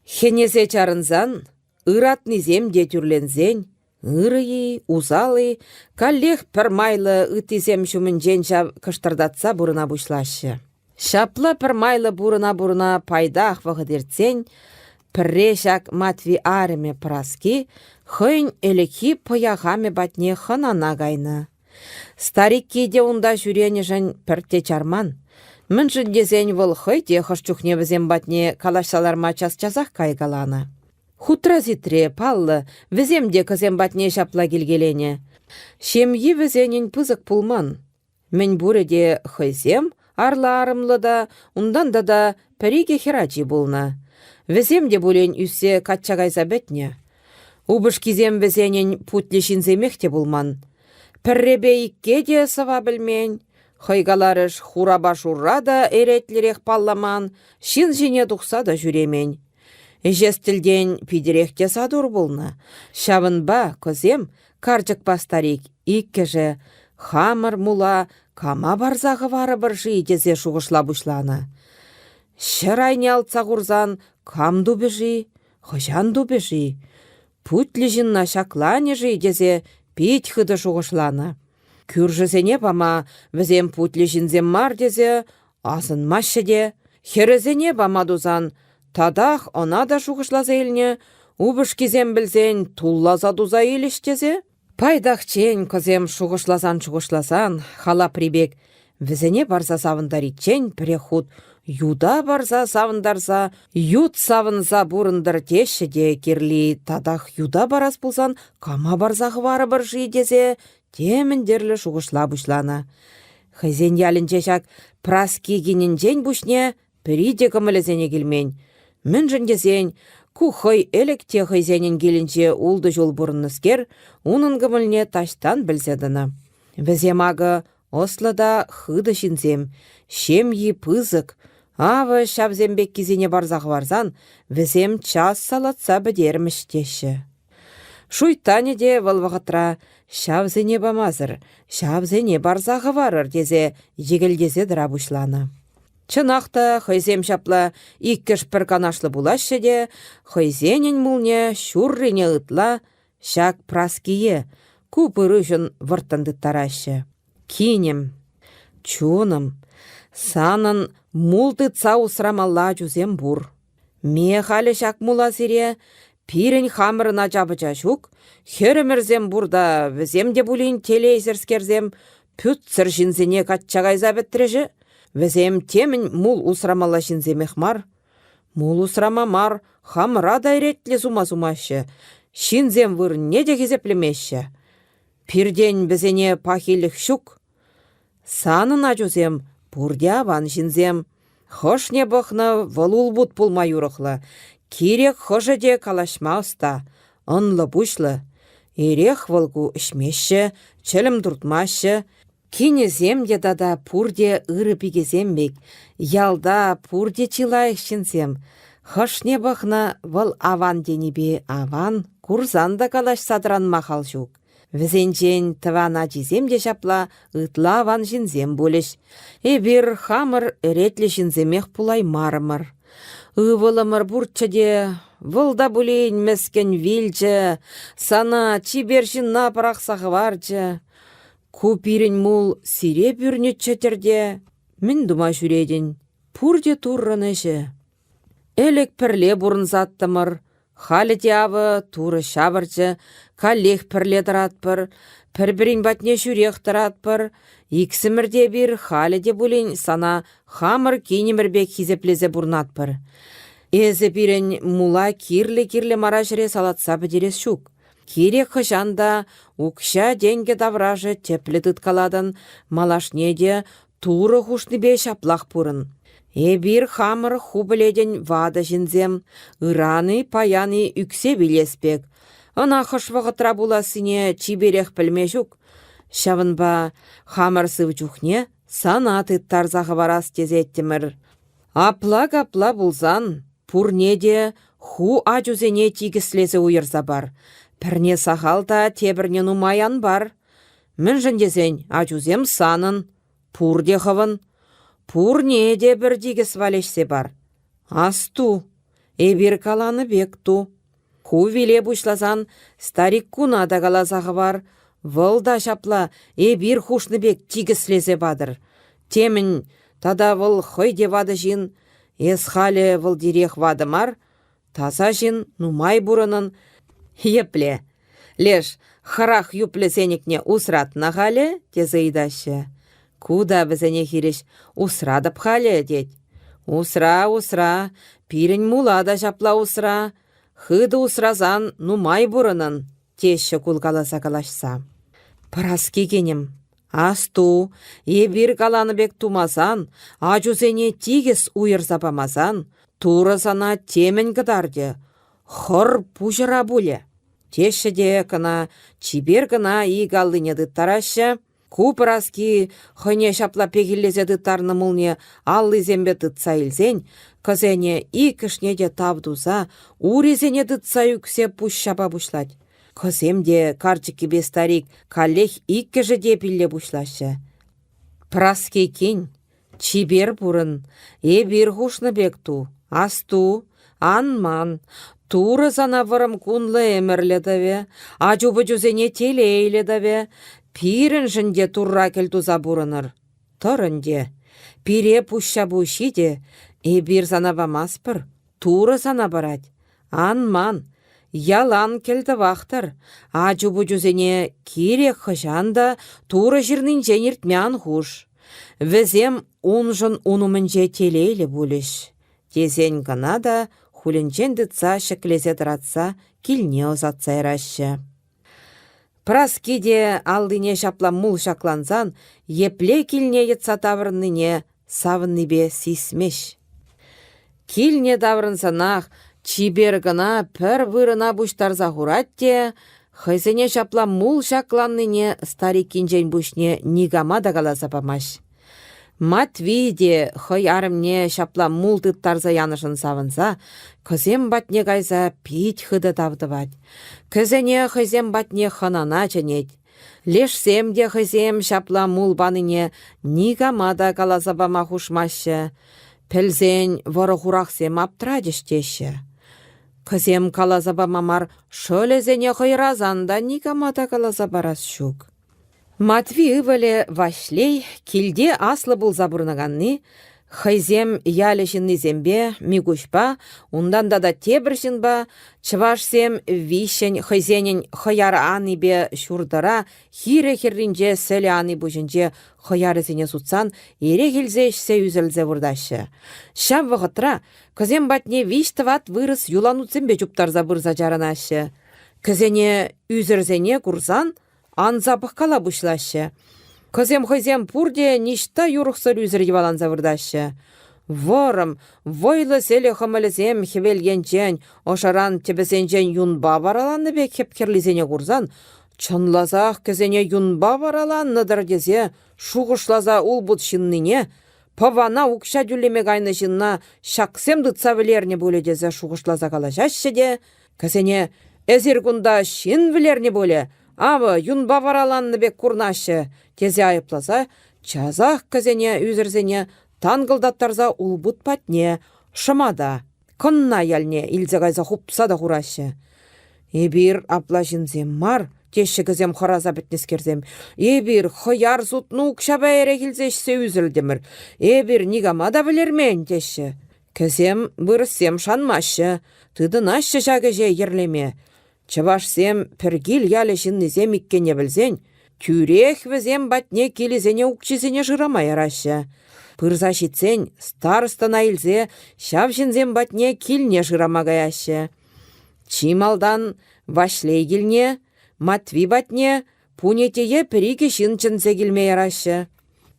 Хӗнесе чарӑнсан. Ыратнисем те тӳрленсен, ырӑ-и, усал-и, каллех пӗр майлӑ ыттисем ҫумӗнчен ҫав кӑштӑртатса пурӑна пуҫлаҫҫӗ. Ҫапла пӗр майлӑ пурӑна-пурӑна пайтах вӑхӑт иртсен, пӗрре ҫак Матви арӑмӗ Праски хӑйӗн ӗлӗкхи пӑяхамӗ патне хӑнана кайнӑ. Старикки те унта ҫӳренӗшӗн пӗртте чарман. Мӗншӗн тесен вӑл хӑй те хӑш чухне вӗсем патне калаҫса ларма час-часах кайкаланӑ. Хутра-ситре, паллӑ, вӗсем те кӑсем патне ҫапла килкеленӗ. Ҫемйи вӗсенӗн пысӑк пулман. Мӗнпурӗ те хӑйсем арлӑ-арӑмлӑ та, унтан тата пӗр-икӗ хӗрачи пулнӑ. Вӗсем те пулин ӳссе качча кайса пӗтнӗ. Упӑшкисем вӗсенӗн путлӗ ҫынсемех те пулман. Пӗррепе икке те сӑва пӗлмен, хӑй каларӑш хурапа шурра та эретлӗрех палламан, ҫын ҫине тухса та ҫӳремен. Ӗҫес тӗлтен питӗрех те сатур пулнӑ. Ҫавӑнпа кӑсем карчӑкпа старик иккӗшӗ хамӑр мула кама парса хӑварӑпӑр-ши тесе шухӑшла пуҫланӑ. Ҫӗр айне алтса хурсан кам тупӗ-ши, хӑҫан тупӗ-ши, путлӗ ҫынна ҫакланӗ-ши тесе пит хытӑ шухӑшланӑ. Кӳршӗсене пама вӗсем путлӗ ҫынсем мар тесе асӑнмаҫҫӗ те, хӗрӗсене пама тусан татах ӑна та шухӑшласа илнӗ, упӑшкисем пӗлсен тулласа туса илӗҫ тесе. Пайтахчен кӑсем шухӑшласан-шухӑшласан халапри пек вӗсене парса савӑнтариччен пӗреххут юта парса савӑнтарса ют савӑнса пурӑнтӑр теҫҫӗ те кирли татах юта парас пулсан кама парса хӑварӑпӑр-ши тесе темӗн тӗрлӗ шухӑшла пуҫланӑ. Хӑйсен ялӗнче ҫак Праски кинӗнчен пуҫне пӗри те кӑмӑлӗсене килмен. Мӗншӗн тесен ку хӑй ӗлӗк те хӑйсенӗн килӗнче ултӑ ҫул пурӑннӑскер, унӑн кӑмӑлне таҫтан пӗлсе тӑнӑ. Вӗсем акӑ ӑслӑ та хытӑ ҫынсем, ҫемйи пысӑк, авӑ ҫавсем пеккисене парса хӑварсан вӗсем час салатса пӗтермӗҫ теҫҫӗ. Шуйттанӗ те вӑл вӑхӑтра ҫавсене памасӑр, ҫавсене парса хӑварӑр тесе йӗкӗлтесе тӑра пуҫланӑ. Чӑнах та хӑйсем ҫапла иккӗш пӗр канашлӑ пулаҫҫӗ те хӑйсенӗн мулне ҫуррине ытла ҫак Праские ку пыруҫӑн вӑрттӑн тыттараҫҫӗ. Кинӗм, чунӑм, санӑн мул тытса усрамалла ачусем пур. Ме халӗ ҫак мула сире, пирӗн хамӑрӑн ача-пӑча ҫук, хӗрӗмӗрсем пур та вӗсем те пулин телейсӗрскерсем, пӳтсӗр ҫынсене качча кайса пӗтрӗҫ. Вӗсем темӗн мул усрамалла ҫынсемех мар. Мул усрама мар, хамӑра та ӗретлӗ сума сумаҫҫӗ, ҫынсем вырӑнне те хисеплемеҫҫӗ. Пиртен вӗсене пахилӗх ҫук. Санӑн ачусем пурте аван ҫынсем. Хӑшне пӑхнӑ вӑл улпут пулма юрӑхлӑ, кирек хӑшӗ те калаҫма ӑста, ӑнлӑ-пуҫлӑ. Эрех вӑл ку ӗҫмеҫҫӗ, чӗлӗм туртмаҫҫӗ. Кинӗсем те тата пурте ырӑ пикесем пек, ялта пурте чи лайӑх ҫынсем. Хӑшне пӑхнӑ вӑл аван тенипе аван, курсан та калаҫса тӑранма хал ҫук. Вӗсенчен тӑван ачисем те ҫапла ытла аван ҫынсем пулӗҫ. Эпир хамӑр ӗретлӗ ҫынсемех пулаймарӑмӑр. Ывӑлӑмӑр пурччӗ те, вӑл та пулин мӗскӗн вилчӗ, сана чипер ҫынна пӑрахса хӑварчӗ. Ку пирӗн мул сире пӳрнӗччӗ-тӗр те, мӗн тума ҫӳретӗн? Пурте Туррӑн ӗҫӗ. Ӗлӗк пӗрле пурӑнсаттӑмӑр, халӗ те авӑ Турӑ ҫавӑрчӗ, каллех пӗрле тӑратпӑр, пӗр-пӗрин патне ҫӳрех тӑратпӑр. Иксӗмӗр те эпир халӗ те пулин сана хамӑр кинӗмӗр пек хисеплесе пурӑнатпӑр. Эсӗ пирӗн мула кирлӗ-кирлӗ мара ҫӗре салатса пӗтерес ҫук. Кирек хӑҫан та укҫа-тенкӗ таврашӗ тӗплӗ тыткалатӑн, малашне те Турӑ хушнипе ҫаплах пурӑн. Эпир хамӑр ху пӗлетӗн ватӑ ҫынсем, ыран-и, паян-и ӳксе вилес пек. Ӑна хӑш вӑхӑтра пулассине чиперех пӗлме ҫук. Ҫавӑнпа хамӑр сыв чухне сана тыттарса хӑварас тесеттӗмӗр. Апла-капла пулсан пурне те ху ачусене тикӗслесе уйӑрса пар. Пӗрне сахал та тепӗрне нумай ан пар. Мӗншӗн тесен ачусем санӑн, пурте хӑвӑн. Пурне те пӗр тикӗс валеҫсе пар. Асту, эпир каланӑ пек ту. Ху виле пуҫласан стариккуна та каласа хӑвар, вӑл та ҫапла эпир хушнӑ пек тикӗслесе патӑр. Темӗн, тата вӑл хӑй те ватӑ ҫын, эс халӗ вӑл тирех ватӑ мар, таса ҫын нумай пурӑнӑн. Епле? Леш, хӑрах юплӗ сенӗкне усратнӑ халӗ, тесе ыйтаҫҫӗ. Ку та вӗсене хирӗҫ усратӑп халӗ, тет. Усра, усра, пирӗн мула та ҫапла усра. Хытӑ усрасан нумай пурӑнӑн, теҫҫӗ кулкаласа калаҫса. Пӑраски кинӗм, асту, эпир каланӑ пек тумасан, ачусене тикӗс уйӑрса памасан, Турӑ сана темӗн кӑтартӗ, хӑр пуҫӑра пулӗ. Теҫҫӗ те кӑна чипер кӑна ик аллине тыттараҫҫӗ, Ку Пӑраски хӑйне ҫапла пехиллесе тыттарнӑ мулне аллисемпе тытса илсен, кӑсене иккӗшне те тав туса, урисене тытса ӳксе пуҫ ҫапа пуҫлать. Кӑсем те карчӑккипе старик каллех иккӗшӗ те пилле пуҫлаҫҫӗ. Пӑраски кин, Чипер пурӑн, эпир хушнӑ пек ту, асту, ан ман, Турӑ сана вӑрӑм кунлӑ ӗмӗрлӗ тӑвӗ, ачу-пӑчусене телейлӗ тӑвӗ, пирӗншӗн те Турра кӗлтуса пурӑнӑр. Тӑр ӗнтӗ, пире пуҫҫапу ҫитӗ, эпир сана памастпӑр, Турӑ сана парать. Ан ман, ялан кӗлтӑвах-тӑр, ачу-пӑчусене кирек хӑҫан та Турӑ ҫырнинчен иртме ан хуш. Вӗсем уншӑн ун умӗнче телейлӗ пулӗҫ, тесен кӑна та хулӗнчен тытса ҫӗклесе тӑратса килне ӑсатса яраҫҫӗ. Праски те аллине ҫапла мул ҫаклансан епле килне йӑтса таврӑннине савӑннипе сисмест. Килне таврӑнсанах чипер кӑна пӗр вырӑна пуҫтарса хурать те хӑйсене ҫапла мул ҫакланнине стариккинчен пуҫне никама та каласа памасть. Матви те хӑй арӑмне ҫапла мул тыттарса янӑшӑн савӑнса кӑсем патне кайса пит хытӑ тав тӑвать. Кӗсене хӑйсем патне хӑнана чӗнет. Лешсем те хӑйсем ҫапла мул панине никама та каласа пама хушмаҫҫӗ. Пӗлсен вӑрӑ-хурахсем аптратӗҫ теҫҫӗ. Кӑсем каласа пама мар, шӑлӗсене хӑйрасан та никама та каласа парас ҫук. Матви ывӑлӗ Ваҫлей килте аслӑ пулса пурӑнаканни, хӑйсем ялӗ ҫыннисемпе Микуҫпа, унтан тата тепӗр ҫынпа, чӑвашсем виҫҫӗн хӑйсенӗн хӑяр анипе ҫуртӑра хирӗ хӗрринче сӗлӗ ани пуҫӗнче хӑярӗсене сутсан эрех илсе ӗҫсе ӳсӗрӗлсе выртаҫҫӗ. Ҫав вӑхӑтра кӗсем патне виҫ-тӑват вырӑс юланутсемпе чуптарса пырса чарӑнаҫҫӗ. Кӗсене ӳсӗрсене курсан анса пӑхкала пуҫлаҫҫӗ. Кӑсем хӑйсем пурте ниҫта юрӑхсӑр ӳсӗр йӑваланса выртаҫҫӗ. Вӑрӑм, вӑйлӑ селӗ хӑмӑлӗсем хӗвел енчен, ӑшӑран тӗпӗсенчен юнпа вараланнӑ пек хӗп-хӗрлисене курсан чӑнласах кӗсене юнпа вараланнӑ-тӑр тесе шухӑшласа улпут ҫыннине, пӑвана укҫа тӳлеме кайнӑ ҫынна ҫаксем тытса вӗлернӗ пулӗ тесе шухӑшласа калаҫаҫҫӗ те Кӗсене «Эсир кунта ҫын вӗлернӗ пулӗ, авӑ юнпа вараланнӑ пек курнаҫҫӗ» тесе айӑпласа часах кӗсене ӳсӗрсене танкӑлтаттарса улпут патне, шӑмата, Кӑнна ялне илсе кайса хупса та хураҫҫӗ. «Эпир апла ҫынсем мар», теҫҫӗ кӗсем хӑраса пӗтнӗскерсем. «Эпир хӑяр сутнӑ укҫапа эрех илсе ӗҫсе ӳсӗлтӗмӗр. Эпир никама та вӗлермен», теҫҫӗ. Кӗсем вырӑссем шанмаҫҫӗ, тытӑнаҫҫӗ ҫак ӗҫе йӗрлеме. Чӑвашсем Пӗркил ялӗ ҫыннисем иккенне пӗлсен, тӳрех вӗсем патне килӗсене укҫисене шырама яраҫҫӗ. Пырса ҫитсен старостӑна илсе ҫав ҫынсем патне килне шырама каяҫҫӗ. Чи малтан Ваҫлей килне, Матви патне, пунетее пӗр-икӗ ҫын чӗнсе килме яраҫҫӗ.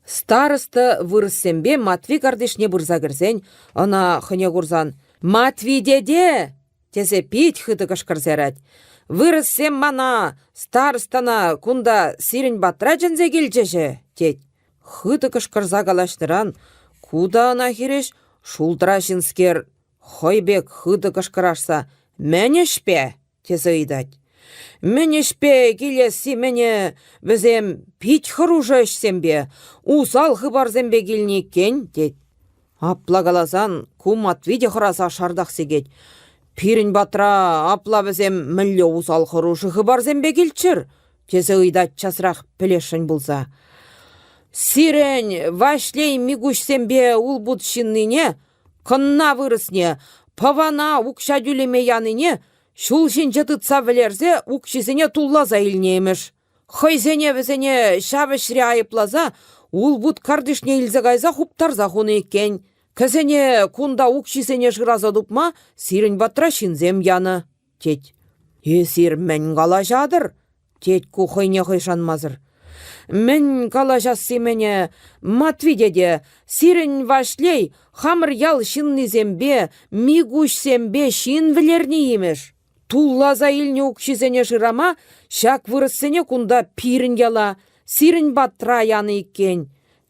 Староста вырӑссемпе Матви картишне пырса кӗрсен ӑна хӑйне курсан «Матви тете!» тесе пит хытӑ кӑшкӑрса ярать. «Вырӑссем мана, старостӑна, кунта сирӗн патра чӗнсе килчӗҫ-и?» тет. Хытӑ кӑшкӑрса калаҫнӑран ку та ӑна хирӗҫ шултра ҫынскер хӑй пек хытӑ кӑшкӑрашса «Мӗн ӗҫпе?» тесе ыйтать. Мӗн ӗҫпе килесси-мӗнӗ вӗсем пит хӑрушӑ ӗҫсемпе, усал хыпарсемпе килнӗ иккен, тет. Апла каласан ку Матви те хӑраса шартах сикет. Пирӗн патра апла вӗсем мӗнле усал хӑрушӑ хыпарсемпе килччӗр? тесе ыйтать часрах пӗлесшӗн пулса. Сирӗн Ваҫлей Микуҫсемпе улпут ҫыннине, кӑнна вырӑсне, пӑвана укҫа тӳлеме янине ҫул ҫинче тытса вӗлерсе укҫисене тулласа илнӗ имӗш. Хӑйсене вӗсене ҫав ӗҫре айӑпласа улпут картишне илсе кайса хуптарса хунӑ иккен. Кӗсене кунта укҫисене шыраса тупма сирӗн патра ҫынсем янӑ, тет. Эсир мӗн калаҫатӑр? тет ку хӑйне хӑй шанмасӑр. Мӗн калаҫасси-мӗнӗ, Матви тете, сирӗн Ваҫлей хамӑр ял ҫыннисемпе, Микуҫсемпе ҫын вӗлернӗ имӗш. Тулласа илнӗ укҫисене шырама ҫак вырӑссене кунта пирӗн яла, сирӗн патра янӑ иккен.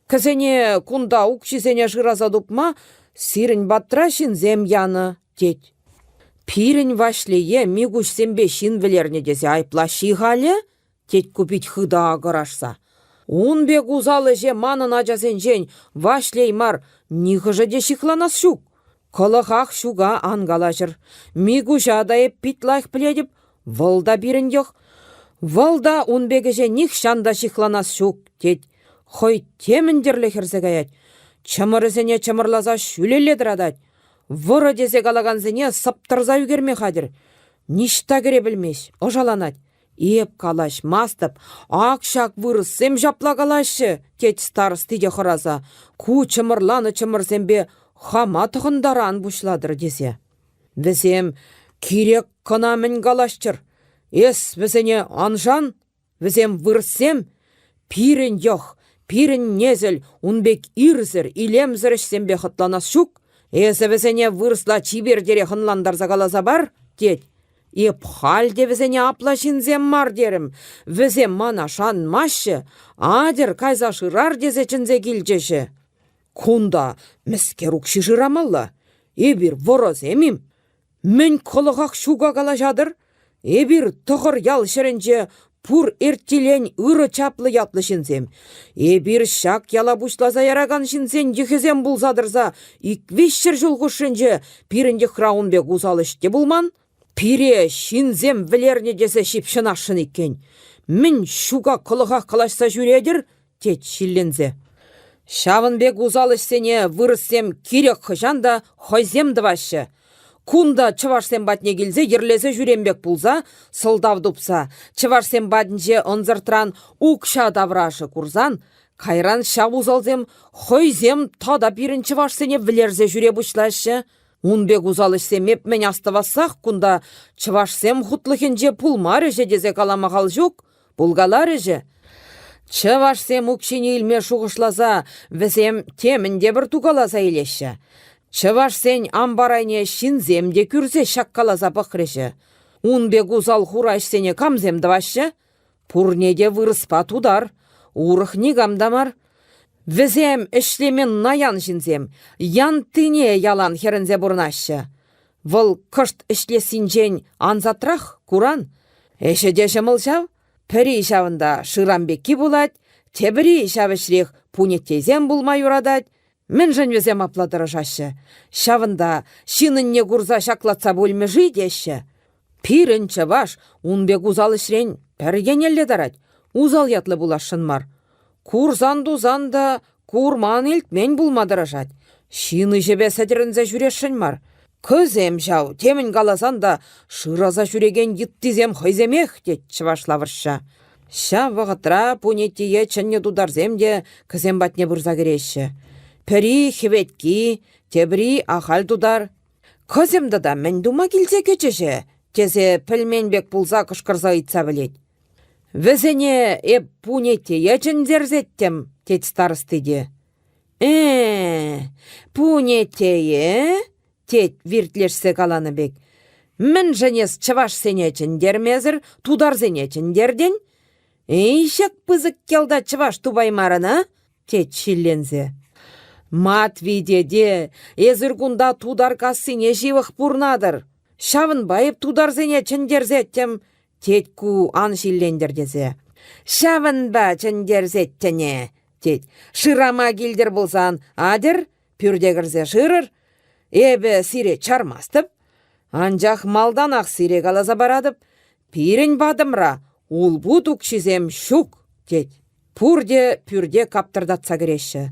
Кӗсене кунта укҫисене шыраса тупма сирӗн патра ҫынсем янӑ, тет. Пирӗн Ваҫлее Микуҫсемпе ҫын вӗлернӗ тесе айӑплаҫҫӗ-и халӗ? тет ку пит хытӑ ахӑрашса. Ун пек усал ӗҫе манӑн ачасенчен Ваҫлей мар, нихӑшӗ те ҫыхланас ҫук. Кӑлӑхах ҫука ан калаҫӑр. Микуҫа та эп пит лайӑх пӗлетӗп, вӑл та пирӗн йӑх. Вӑл та ун пек ӗҫе нихҫан та ҫыхланас ҫук, тет. Хӑй темӗн тӗрлӗ хӗрсе каять. Чӑмӑрӗсене чӑмӑрласа ҫӳлелле тӑратать. Вӑрӑ тесе калакансене сӑптӑрса ӳкерме хатӗр. Ниҫта кӗре пӗлмест, ӑшаланать. Эп калаҫмастӑп, ак ҫак вырӑссем ҫапла калаҫҫӗ, тет старости те хӑраса, ку чӑмӑрланӑ чӑмӑрсемпе хама тӑхӑнтаран пуҫлатӑр тесе. Вӗсем кирек кӑна мӗн калаҫчӑр, эс вӗсене ан шан, вӗсем вырӑссем, пирӗн йӑх, пирӗн несӗл ун пек ирсӗр, илемсӗр ӗҫсемпе хӑтланас ҫук, эсӗ вӗсене вырӑсла чипертерех ӑнлантарса каласа пар, тет. Эп халь те вӗсене апла ҫынсем мар терӗм. Вӗсем мана шанмаҫҫӗ. Атьӑр, кайса шырар тесе чӗнсе килчӗҫ. Кунта мӗскер укҫи шырамалла? Эпир вӑрӑсем-им? Мӗн кӑлӑхах ҫука калаҫатӑр? Эпир Тӑхӑрьял ҫӗрӗнче пур эртилен ырӑ чаплӑ ятлӑ ҫынсем. Эпир ҫак яла пуҫласа яракан ҫынсен йӑхӗсем пулса тӑрса ик-виҫҫӗр ҫул хушшинче пирӗн йӑхра ун пек усал ӗҫ те пулман. Пире ҫынсем вӗлернӗ тесе ҫыпҫӑнасшӑн иккен. Мӗн ҫука кӑлӑхах калаҫса ҫӳретӗр? тет ҫилленсе. Ҫавӑн пек усал ӗҫсене вырӑссем кирек хӑҫан та хӑйсем тӑваҫҫӗ. Кунта чӑвашсем патне килсе йӗрлесе ҫӳрем пек пулса, сӑлтав тупса, чӑвашсем патӗнче ӑнсӑртран укҫа таврашӗ курсан, кайран ҫав усалсем хӑйсем тата пирӗн чӑвашсене вӗлерсе ҫӳре пуҫлаҫҫӗ. Ун пек усал ӗҫсем эп мӗн астӑвассах кунта чӑвашсем хутлӑхӗнче пулмарӗҫ тесе калама хал ҫук, Пулкаларӗҫ-и? Чӑвашсем укҫине илме шухӑшласа вӗсем темӗн те пӗр тукаласа илеҫҫӗ. Чӑвашсен ампар айне ҫынсем те кӳрсе ҫаккаласа пӑхрӗҫ. Ун пек усал хура ӗҫсене камсем тӑваҫҫӗ? Пурне те вырӑспа тутар, урӑх никам та мар. Вӗсем ӗҫлемен наян ҫынсем, янттине ялан хӗрӗнсе пурӑнаҫҫӗ. Вӑл кӑшт ӗҫлессинчен ансатрах, куран. Ӗҫӗ те ҫӑмӑл ҫав. Пӗри ҫавӑнта шырам пекки пулать, тепӗри ҫав ӗҫрех пунеттейсем пулма юратать. Мӗншӗн вӗсем апла тӑрӑшаҫҫӗ? Ҫавӑнта ҫынӑнне курса ҫаклатса пулмӗ-ши теҫҫӗ. Пирӗн чӑваш ун пек усал ӗҫрен пӗр енелле тарать, усал ятлӑ пуласшӑн мар. Курсан-тусан та курман-илтмен пулма тӑрӑшать. Ҫын ӗҫӗпе сӗтӗрӗнсе ҫӳресшӗн мар. Кӑсем ҫав, темӗн каласан та шыраса ҫӳрекен йыттисем хӑйсемех, тет чӑвашла вӑрҫа. Ҫав вӑхӑтра пунеттие чӗннӗ тутарсем те кӗсем патне пырса кӗреҫҫӗ. Пӗри Хӗветки, тепри ахаль тутар. Кӑсем тата мӗн тума килсе кӗчӗҫ-е? тесе пӗлмен пек пулса кӑшкӑрса ыйтса пӗлет. Вӗсене эп пунеттее чӗнтерсеттӗм, тет старости те. Э-э, пунеттее? тет виртлешсе каланӑ пек. Мӗншӗн эс чӑвашсене чӗнтермесӗр тутарсене чӗнтертӗн? Эй, ҫак пысӑк ялта чӑваш тупаймарӑн, а? тет ҫилленсе. Матви тете, эсир кунта Тутаркассине ҫывӑх пурнатӑр. Ҫавӑнпа эп тутарсене чӗнтерсеттӗм, тет ку ан ҫиллентӗр тесе. Ҫавӑнпа чӗнтерсеттӗне, тет. Шырама килтӗр пулсан, атьӑр, пӳрте кӗрсе шырӑр. Эпӗ сире чармастӑп. Анчах малтанах сире каласа паратӑп, пирӗн патӑмра улпут укҫисем ҫук, тет. Пурте пӳрте каптӑртатса кӗреҫҫӗ.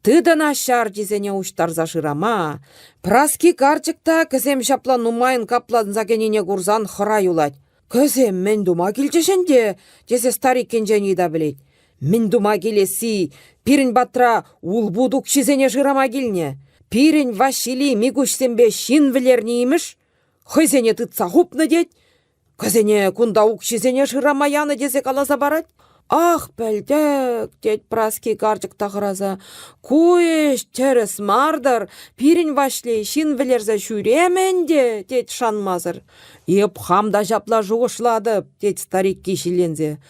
Тытӑнаҫҫӗ арчисене уҫтарса шырама. Праски карчӑк та кӗсем ҫапла нумайӑн капланса кӗнине курсан хӑра юлать. Кӗсем мӗн тума килчӗҫ ӗнтӗ? тесе стариккинчен ыйта пӗлет. Мӗн тума килесси пирӗн патра улпут укҫисене шырама килнӗ. Пирӗн Ваҫили Микуҫсемпе ҫын вӗлернӗ имӗш. Хӑйсене тытса хупнӑ тет. Кӗсене кунта укҫисене шырама янӑ тесе каласа парать. Ах, пӗлтӗк, тет Праски карчӑк та хӑраса. Ку ӗҫ тӗрӗс мар-тӑр, пирӗн Ваҫлей ҫын вӗлерсе ҫӳремӗ ӗнтӗ, тет шанмасӑр. Эп хам та ҫапла шухӑшлатӑп, тет старикки ҫилленсе.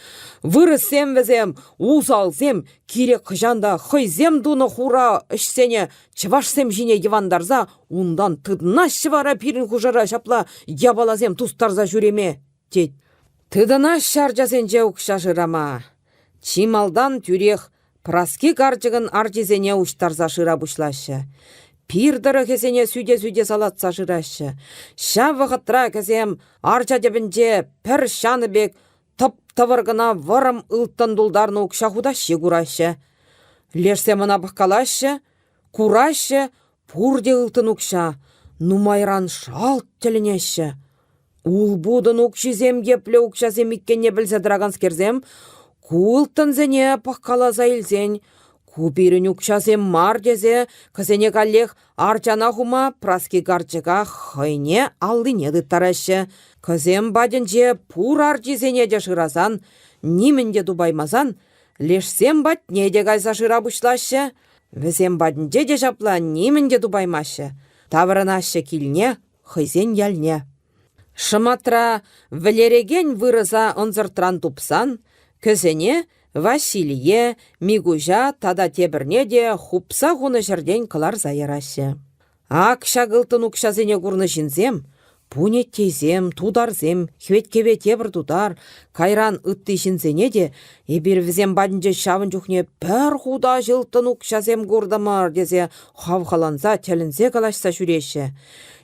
Вырӑссем вӗсем, усалсем, кирек хӑҫан та хӑйсем тунӑ хура ӗҫсене чӑвашсем ҫине йӑвантарса унтан тытӑнаҫҫӗ вара пирӗн хушӑра ҫапла япаласем тустарса ҫӳреме, тет. Тытӑнаҫҫӗ арчасенче укҫа шырама. Чи малтан тӳрех Праски карчӑкӑн арчисене уҫтарса шыра пуҫлаҫҫӗ. Пир тӑрӑхӗсене сӳте-сӳте салатса шыраҫҫӗ. Ҫав вӑхӑтра кӗсем арча тӗпӗнче пӗр ҫанӑ пек тӑп-тӑвӑр кӑна вӑрӑм ылтӑн тултарнӑ укҫа хутаҫҫи кураҫҫӗ. Лешсем ӑна пӑхкалаҫҫӗ, кураҫҫӗ, пурте ылтӑн укҫа, нумайран шалт тӗлӗнеҫҫӗ. Улпутӑн укҫисем епле укҫасем иккенне пӗлсе тӑраканскерсем ку ылтӑнсене пӑхкаласа илсен ку пирӗн укҫасем мар тесе кӗсене каллех арчана хума Праски карчӑка хӑйне аллине тыттараҫҫӗ. Кӗсем патӗнче пур арчисене те шырасан, нимӗн те тупаймасан лешсем патне те кайса шыра пуҫлаҫҫӗ. Вӗсем патӗнче те ҫапла нимӗн те тупаймаҫҫӗ. Таврӑнаҫҫӗ килне, хӑйсен ялне. Шӑматра вӗлерекен вырӑса ӑнсӑртран тупсан, кӗсене Василие, Микуҫа тата тепӗрне те хупса хунӑ ҫӗртен кӑларса яраҫҫӗ. Ак ҫак ылтӑн укҫасене курнӑ ҫынсем, пунеттейсем, тутарсем, Хветкепе тепӗр тутар, кайран ытти ҫынсене те эпир вӗсем патӗнче ҫавӑн чухне пӗр хутаҫ ылтӑн укҫасем куртӑмӑр тесе хавхаланса тӗлӗнсе калаҫса ҫӳреҫҫӗ.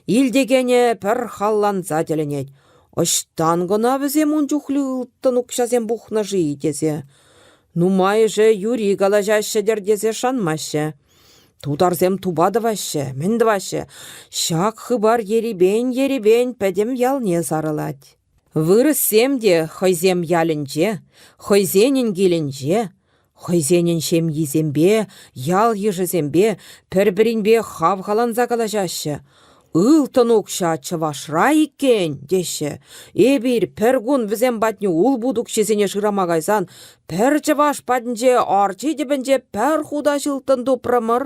Илтекенӗ пӗр халланса тӗлӗнет. Ӑҫтан кӑна вӗсем ун чухлӗ ылтӑн укҫасем пухнӑ-ши тесе. Нумайӑшӗ юри калаҫаҫҫӗ-тӗр тесе шанмаҫҫӗ. Тутарсем тупа тӑваҫҫӗ, мӗн тӑваҫҫӗ? Ҫак хыпар ерипен-ерипен пӗтӗм ялне сарӑлать. Вырӑссем те хӑйсем ялӗнче, хӑйсенӗн килӗнче, хӑйсенӗн ҫемйисемпе, ял-йышӗсемпе пӗр-пӗринпе хавхаланса калаҫаҫҫӗ. Ылтӑн укҫа чӑвашра иккен, теҫҫӗ. Эпир пӗр кун вӗсем патне улпут укҫисене шырама кайсан пӗр чӑваш патӗнче арчи тӗпӗнче пӗр хутаҫ ылтӑн тупрӑмӑр.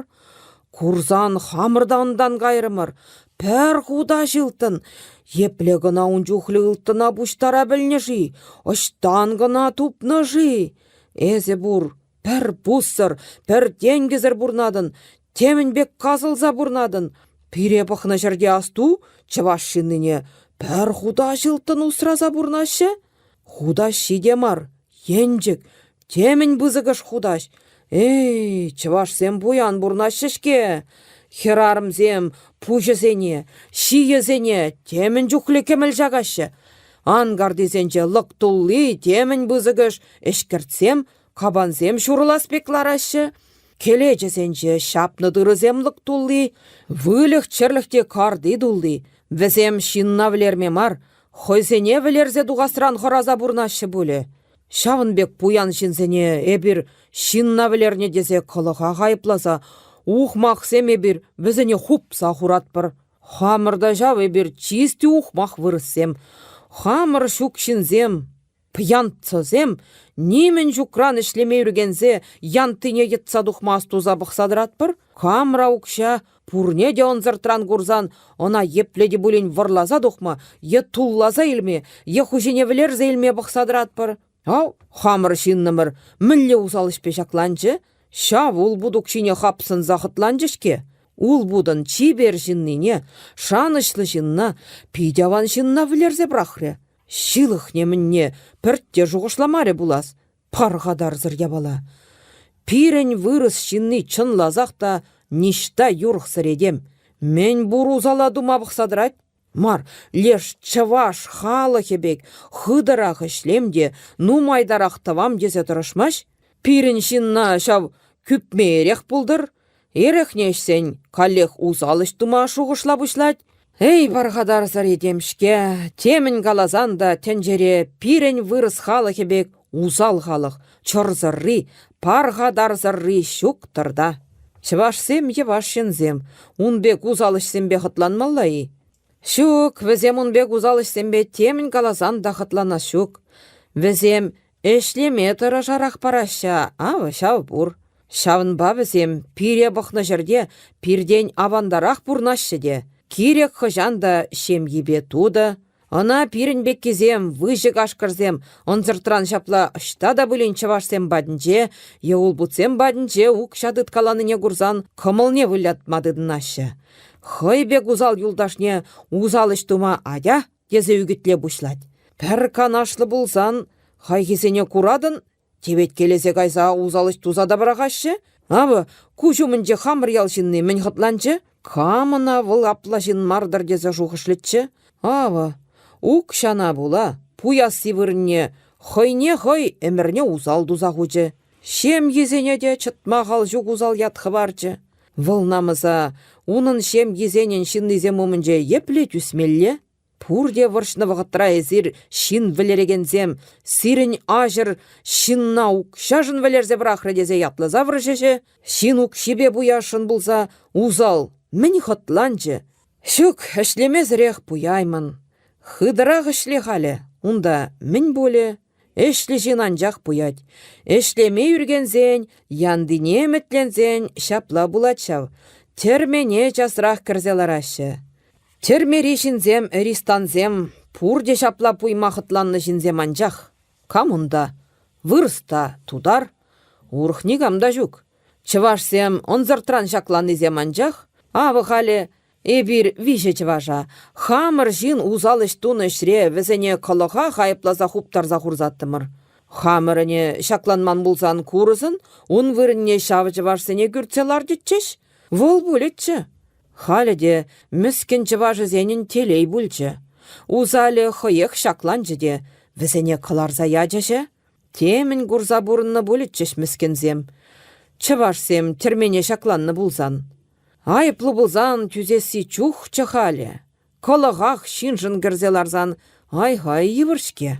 Курсан хамӑр та унтан кайрӑмӑр. Пӗр хутаҫ ылтӑн. Епле кӑна ун чухлӗ ылтӑна пуҫтара пӗлнӗ-ши? Ӑҫтан кӑна тупнӑ-ши? Эсӗ пур, пӗр пуссӑр, пӗр тенкӗсӗр пурнатӑн, темӗн пек касӑлса пурнатӑн. Пире пӑхнӑ ҫӗрте асту, чӑваш ҫыннине пӗр хутаҫ ылтӑн усраса пурнаҫҫӗ. Хутаҫҫи те мар, енчӗк, темӗн пысӑкӑш хутаҫ. Эй, чӑвашсем пуян пурнаҫҫӗ-ҫке. Хӗрарӑмсем пуҫӗсене, ҫийӗсене темӗн чухлӗ кӗмӗл ҫакаҫҫӗ. Анкартисенче лӑк тулли темӗн пысӑкӑш ӗҫкӗртсем, капансем ҫурӑлас пек лараҫҫӗ. Кӗлечӗсенче ҫапнӑ тырӑсем лӑк тулли, выльӑх-чӗрлӗх те карти тулли. Вӗсем ҫынна вӗлерме мар, хӑйсене вӗлерсе тухасран хӑраса пурӑнаҫҫӗ пулӗ. Ҫавӑн пек пуян ҫынсене эпир ҫынна вӗлернӗ тесе кӑлӑхах айӑпласа ухмахсем эпир вӗсене хупса хуратпӑр. Хамӑр та ҫав эпир чисти ухмах вырӑссем. Хамӑр ҫук ҫынсем, пьянцӑсем нимӗн ҫукран ӗҫлеме ӳркенсе янттине йӑтса тухма астуса пӑхса тӑратпӑр. Хамра укҫа пурне те ӑнсӑртран курсан ӑна епле те пулин вӑрласа тухма е тулласа илме, е хуҫине вӗлерсе илме пӑхса тӑратпӑр. Ав, хамӑр ҫыннӑмӑр мӗнле усал ӗҫпе ҫакланчӗ? Ҫав улпут укҫине хапсӑнса хӑтланчӗ-ҫке. Улпутӑн чипер ҫыннине, шанӑҫлӑ ҫынна, пит аван ҫынна вӗлерсе пӑрахрӗ. Ҫылӑхне-мӗнне пӗртте шухӑшламарӗ пулас. Пархатарсӑр япала. Пирӗн вырӑс ҫынни чӑнласах та ниҫта юрӑхсӑр этем. Мӗн пур усала тума пӑхса тӑрать? Мар, леш чӑваш халӑхӗ пек хытӑрах ӗҫлем те нумайтарах тӑвам тесе тӑрӑшмасть. Пирӗн ҫынна ҫав кӳпме эрех пултӑр. Эрехне ӗҫсен каллех усал ӗҫ тума шухӑшла пуҫлать. Эй, пархатарсӑр этем-ҫке, темӗн каласан та тӗнчере пирӗн вырӑс халӑхӗ пек усал халӑх, чӑрсӑрри, пархатарсӑрри ҫук-тӑр та. Чӑвашсем йӑваш ҫынсем, ун пек усал ӗҫсемпе хӑтланмалла-и? Ҫук, вӗсем ун пек усал ӗҫсемпе темӗн каласан та хӑтланас ҫук. Вӗсем ӗҫлеме тӑрӑшарах параҫҫӗ, ав ҫав пур. Ҫавӑнпа вӗсем пире пӑхнӑ ҫӗрте пиртен авантарах пурӑнаҫҫӗ те. Кирек хӑҫан та ҫемйипе тутӑ. Ӑна пирӗн пеккисем, выҫӑ кашкӑрсем, ӑнсӑртран ҫапла ӑҫта та пулин чӑвашсем патӗнче е улпутсем патӗнче укҫа тыткаланине курсан кӑмӑлне вылятма тытӑнаҫҫӗ. Хӑй пек усал юлташне усал ӗҫ тума атя тесе ӳкӗтле пуҫлать. Пӗр канашлӑ пулсан хайхисене куратӑн, теветкелесе кайса усал ӗҫ туса та пӑрахаҫҫӗ. Авӑ, куҫ умӗнче хамӑр ял ҫынни мӗн хӑтланчӗ? Кам ӑна вӑл апла ҫын мар-тӑр тесе шухӑшлӗччӗ? Авӑ, укҫана пула пуясси вырӑнне хӑйне хӑй ӗмӗрне усал туса хучӗ. Ҫемйисене те чӑтма хал ҫук усал ят хӑварчӗ. Вӑл намӑса унӑн ҫемйисенӗн ҫыннисем умӗнче епле тӳсмелле? Пурте вӑрҫнӑ вӑхӑтра эсир ҫын вӗлерекенсем, сирӗн аҫӑр ҫынна укҫашӑн вӗлерсе пӑрахрӗ тесе ятласа вӑрҫӑҫӗ, ҫын укҫипе пуясшӑн пулса усал мӗн хӑтланчӗ? Ҫук, ӗҫлемесӗрех пуяймӑн. Хытӑрах ӗҫле халӗ, унта мӗн пулӗ? Ӗҫлӗ ҫын анчах пуять. Ӗҫлеме ӳркенсен, янтине ӗмӗтленсен ҫапла пулать ҫав. Тӗрмене часрах кӗрсе лараҫҫӗ. Тӗрмери ҫынсем, ристансем пурте ҫапла пуйма хӑтланнӑ ҫынсем анчах. Кам унта? Вырӑс та, тутар. Урӑх никам та ҫук. Чӑвашсем ӑнсӑртран ҫакланнисем анчах. Авӑ халӗ Эпир виҫӗ чӑваша хамӑр ҫын усал ӗҫ тунӑ ӗҫре вӗсене кӑлӑхах айӑпласа хуптарса хурсаттӑмӑр. Хамӑр ӗне ҫакланман пулсан курӑсӑн ун вырӑнне ҫав чӑвашсене кӳртсе лартӗччӗҫ. Вӑл пулӗччӗ. Халӗ те мӗскӗн чӑвашӗсенӗн телей пулчӗ. Усалӗ хӑех ҫакланчӗ те вӗсене кӑларса ячӗҫӗ. Темӗн курса пурӑннӑ пулӗччӗҫ мӗскӗнсем. Чӑвашсем тӗрмене ҫакланнӑ пулсан. Айӑплӑ пулсан тӳсесси чухчӗ халӗ. Кӑлӑхах ҫыншӑн кӗрсе ларсан ай-хай йывӑр-ҫке.